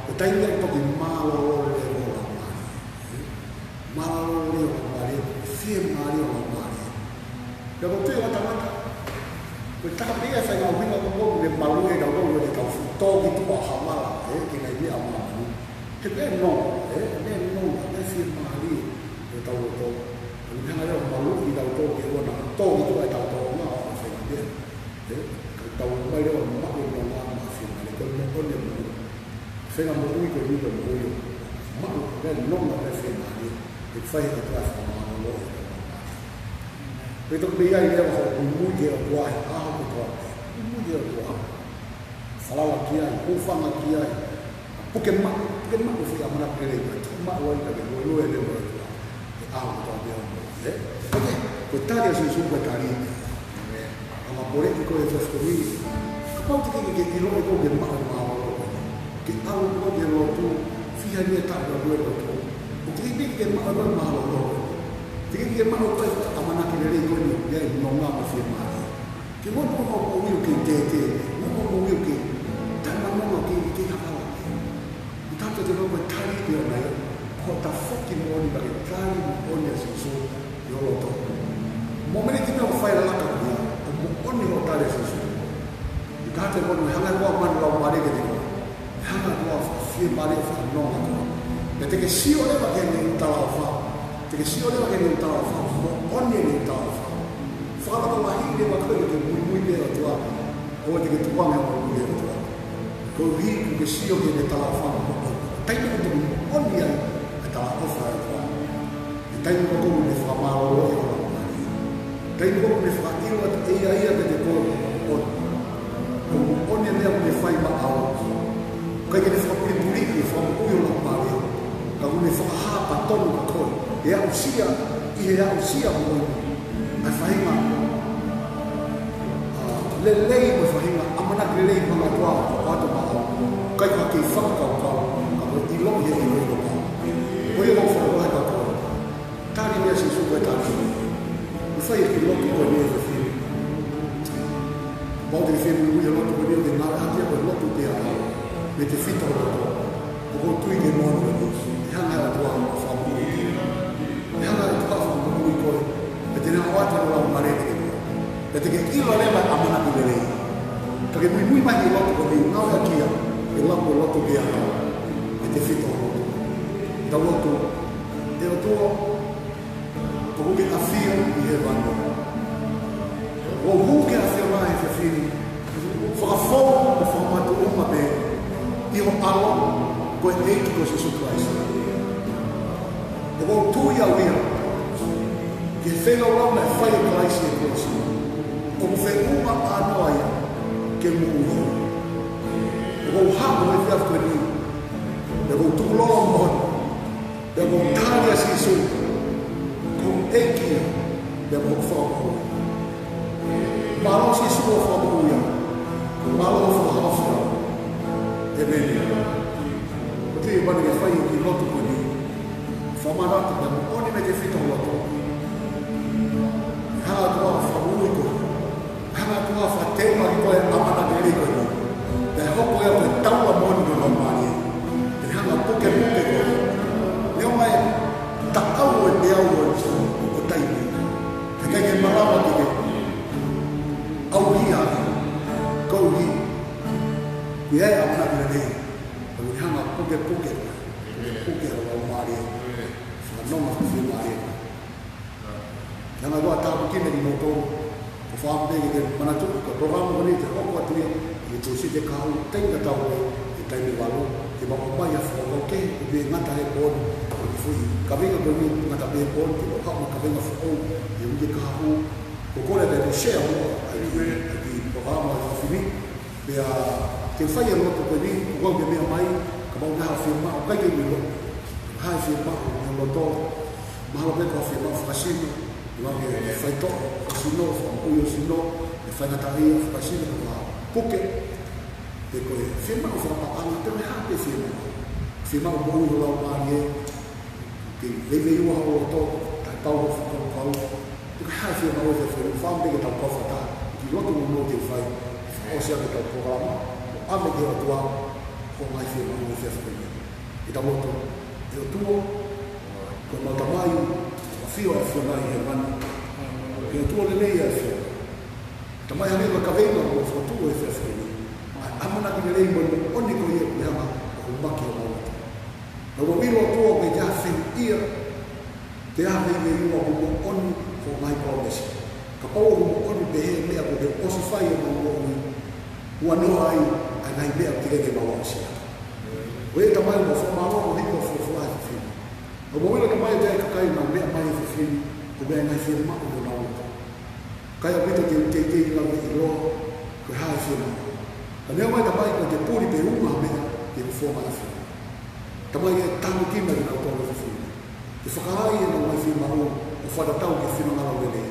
ko e taimi pē toki mālōlō lelei ho laumālie. Mālōlō lelei ho laumālie, fiemālie ho laumālie. Pea ko e tui ʻa e tangata, ko e taha pē ia e faʻahinga ʻuhinga ko ē ʻoku ne maluʻi kitautolu, ʻoku tau fuʻu tō ki tuʻa ʻo havala, ē, ki he ngaahi meʻa ʻa māmani. He ko e nonga, ē, ko e nonga, ko e fiemālie, ʻo tautolu. ʻOku ne hanga leva ʻo maluʻi kitautolu ke ʻoua naʻa tō ki tuʻa ʻetau tōʻonga ʻo fai e meʻa. Ē, ka tau ō mai leva ʻo maʻu e nonga mo e fiemālie, ko e moʻoni e moʻui. Faʻahinga moʻui ko eni ko e moʻui ʻo maʻu e nonga mo e fiemālie, ʻe fai ʻe he ʻOtua e fakamālōlō ʻi hotau laumālie. Pea toki ʻi ai leva hoʻo muimui ki he ʻOtua he ʻaho kotoa pē. Muimui ki he ʻOtua. Falala ki ai, hūfanga ki ai. Puke maʻu, puke maʻu e foʻi ʻamanaki lelei, pea toki maʻu ai ka ke luelue lelei mo e ʻOtua. He ʻaho kotoa pē ʻo e moʻui, ē? ʻOku, ko e tali ʻa Sīsū ko e tali. ʻĒmeni. ʻOku ou poleʻi koe he efiafi ni. Kapau te ke, ke, ke ʻilo ʻe koe ʻoku ke maʻu e mālōlō ko eni. Ke ʻalu koe ki he lotu, fiha ʻeni e taʻu ʻoku ke ʻalu ki he lotu. ʻOku teʻeki ke ke maʻu e mālōlō ko eni. Teʻeki ke maʻu e ʻamanaki lelei ko eni, ʻa e nonga mo e fiemālie. Ke nofo ʻo moʻui ʻo kei tētē, nofo ʻo moʻui ʻo kei taʻenonga, kei, kei hala. ʻI he taimi te ke nofo ʻo tali pē ʻa e ʻOtua, ko e tafoki moʻoni pea ke tali moʻoni ʻa Sīsū ʻi ho loto. Mōmeniti pē ʻoku fai e laka ko ia, ʻo moʻoni hoʻo tali ʻa Sīsū. ʻI he taimi te ke nofo ʻo hanga ʻe he ʻOtua ʻo maʻu e laumālie kiate koe. Hanga ʻe he ʻOtua ʻo fakafiemālie, fakanonga koe. Pea te ke sio leva ki heʻene ʻū talaʻofa. Te ke sio leva ki heʻene ʻū talaʻofa. Moʻoni ʻene ʻū talaʻofa. Fakalotolahiʻi leva koe ke ke muimui pē ki he ʻOtua. ʻOua te ke tukuange hoʻo muimui ki he ʻOtua. Koeʻuhi kuo ke sio ki heʻene talaʻofa moʻoni. Taimi ʻoku moʻoni ai e talaʻofa ʻa e ʻOtua. He taimi ko ē ʻoku ne fakamālōlō ai ho laumālie. Taimi ko ē ʻoku ne fakaʻilo atu ʻe ia ia kiate koe ʻoku moʻoni. ʻOku moʻoni e meʻa ʻoku ne fai maʻau. ʻIkai ke ne fakapulipuliʻi e fakamoʻui ho laumālie. Ka ʻoku ne fakahā patonu kia koe. ʻE aʻusia, ʻi he aʻusia moʻoni. ʻA e faʻahinga, ʻa, lelei mo e faʻahinga ʻamanaki lelei ʻoku hanga ʻe he ʻOtua ʻo ʻoatu maʻau. ʻIkai ko ha kiʻi fakakaukau, ka ko e ʻiloʻi e ʻiloʻi ʻo e ʻOtua. Ko ia ʻoku ou fakakaukau kia koe. Tali mai ʻa Sīsū ko e tali. ʻOku fai e kiʻi lotu ko eni he efiafi ni. Kapau te ke fie muimui he lotu ko eni ʻo ke ngāueʻaki ia ko e lotu pē ʻa e ʻOtua. Mei he tefito ho loto. ʻOku ou tui ke moʻoni ʻa e lotu. ʻE hanga ʻe he ʻOtua ʻo fakamoʻui koe. ʻE hanga ʻe he ʻOtua ʻo fakamoʻui koe. Pea te ne ʻoatu hono laumālie kiate koe. Pea te ke ʻilo leva ʻa e ʻamanaki lelei. Ka ke muimui mai ki he lotu ko eni, ngāueʻaki ia, ʻe lava ʻo lotu ki ai, ʻe tefito hoʻo lotu. Tau lotu. ʻE ʻOtua, ʻoku ke ʻafio ʻi hēvani. ʻOku ke ʻafio mai he efiafi ni. Fakafou mo fakamakatuʻunga pē ʻi ho ʻAlo ko e ʻEiki ko Sīsū Kalaisi. ʻOku ou tui au ia ki he feilaulau naʻe fai ʻe Kalaisi ʻi he kolosi. ʻOku feʻunga ʻānoa ia ke moʻui. ʻOku ou haʻu he efiafi ko eni, pea ʻoku ou tukulolo moʻoni, pea ʻoku ou tali ʻa Sīsū ko e ʻEiki ia, pea mo e Fakamoʻui. Mālō Sīsū hoʻo fakamoʻui au. Mālō hoʻo fakahaofi au. ʻĒmeni. Ko e tui ʻe pehē ke fai e kiʻi lotu ko eni. Fakamanatu pea moʻoni mei he tefito hoʻo loto. Hanga ʻe he ʻOtua ʻo fakamoʻui koe. Hanga ʻe he ʻOtua ʻo fakateunga kiate koe ʻa e ʻamanaki lelei ko eni. Pea hoko ia ko e taula moʻoni ki ho laumālie. Pea hanga ʻo pukepuke koe. Neongo e taʻau ʻo e peau ʻo e taimi, ka ʻikai ke malava ke ke ʻauhia koeʻuhi ko e ʻamanaki lelei. Pea hanga ʻo pukepuke koe. Puke ho laumālie. Fakanonga ho fiemālie. Hanga ʻe he ʻOtua ʻo tāpuekina kimoutolu. ʻOku ou fakaʻamu pē ke ke manatuʻi ko e polokalama ko eni te hoko atu ia ʻi he Tūsite kahaʻu, taimi tatau pē, ʻi he taimi valu, ke mau ʻomai ha fakakaukau kehe ʻoku ngata he pō ni, ʻo e foʻi kaveinga ko eni ngata pē he pō ni, ke mau haʻu mo e kaveinga foʻou ʻi he uike kahaʻu. ʻOku ou kole ke ke share muʻa ʻa e kiʻi, ʻa e kiʻi polokalama ʻo e efiafi ni. Pea ke fai e lotu ko eni, ʻoku ou ke meʻa mai, kapau ʻoku ʻi ai ha fiemaʻu, ʻikai ke u ʻilo ha fiemaʻu mei ho loto, mahalo pē ko ha fiemaʻu fakasino, ʻi he faitoʻo, fakasino, fakamoʻui ho sino, ʻi he faingataʻaʻia, fakasino, pe ko ha puke, pe ko e fiemaʻu fakapaʻanga, pe ko e hā pē fiemaʻu. Fiemaʻu moʻui ho laumālie, ke veiveiua ho loto, taʻepau hoʻo fakakaukau. Pe ko e hā e fiemaʻu he efiafi ni, fakaʻamu pē ke tau kau fakataha, kiʻi lotu nounou ke fai, ʻosi ʻa ʻetau polokalama, ʻo ʻave ki he ʻOtua hoʻo ngaahi fiemaʻu he efiafi ni. Ke tau lotu. ʻE ʻOtua, ko ʻemau Tamai, ʻoku ʻafio ʻa e ʻAfiona ʻi hēvani. ʻE ʻOtua lelei ʻa e ʻAfiona. Tamai, hangē ko e kaveinga ʻoku mau fokotuʻu he efiafi ni. ʻA e ʻamanaki lelei mo e moʻoni ko ia ʻoku ne hanga ʻo hū mai ki homau loto. Pea ʻoku mau ʻilo ʻOtua ʻoku ʻikai ha fehuʻia pe ha veiveiua, ʻoku moʻoni hoʻo ngaahi palōmesi. Kapau ʻoku moʻoni pehē e meʻa kuo ke ʻosi fai ʻi heʻemau moʻui, huanoa ai ʻa e ngaahi meʻa ʻoku teʻeki ke mau aʻusia. Ko ia Tamai, ʻoku mau fakamālō ʻi hoʻo folofola he efiafi ni. ʻOku mau ʻilo Tamai ʻoku ʻi ai e kakai ʻoku nau meʻa mai he efiafi ni, ʻoku ʻi ai e ngaahi fiemaʻu ʻi honau loto. Ka ʻi ai ʻaupito ke teitei lau e ʻilo, ko e hā e fiemaʻu. Ka neongo ia Tamai, ʻoku ʻikai ke puli pe unga ha meʻa ʻi he fofonga ʻo e efiafi ni. Tamai ē, tāpuekina kinautolu he efiafi ni. Ke fakaai ʻenau ngaahi fiemaʻu ʻo fakatatau ki he finangalo lelei.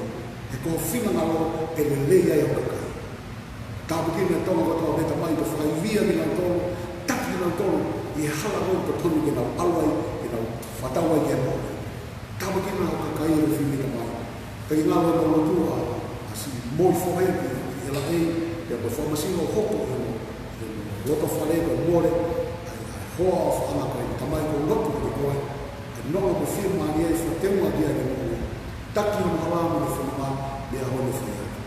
He ko ho finangalo ʻe lelei ai ho kakai. Tāpuekina e Tonga kotoa pē Tamai, ke fakaivia kinautolu, taki kinautolu ʻi he hala ʻoku totonu ke nau ʻalu ai, ke nau fakatau ai ki he moʻui. Tāpuekina ho kakai he efiafi ni Tamai. Pea ke ngāue ʻemau lotu ʻa, ʻa siʻi moʻui fohe ki, ki he laʻei, pea mo e fakamasino ʻoku hoko ʻi hono, ʻi hono loto fale ko e mole, ʻa e, ʻa e hoa ʻofaʻanga ko eni Tamai, ʻoku ou lotu kiate koe, ʻa e nonga mo e fiemālie ʻe fakateunga ki ai ʻene moʻui. Taki hono hala mo ʻene fononga, meia hono fai atu.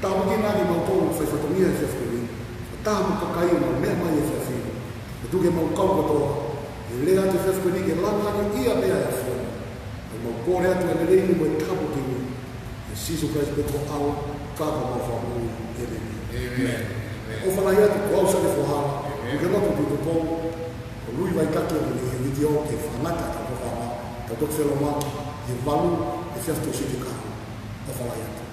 Tāpuekina ʻa kimautolu fai fatongia he efiafi ni. Fakataha mo e kakai ʻoku nau meʻa mai he efiafi ni. Pea tuku ke mau kau kotoa he lea atu he efiafi ni ke langilangiʻia pē ʻa e ʻAfiona. Pea mau kole atu ʻa e lelei ni mo e tāpuaki ni. ʻIa Sīsū Kalaisi pē ko ho ʻAlo, ka ko homau Fakamoʻui. ʻĒmeni. ʻĒmeni. ʻOfa lahi atu, ko au Sale Fohala, ʻoku ke lotu ki Tupou, ko Lui Vaitaki ʻoku ne ʻi he vitiō ke fakangata ʻetau polokalama, tau toki felōngoaki he valu he efiafi Tūsite kahaʻu. ʻOfa lahi atu.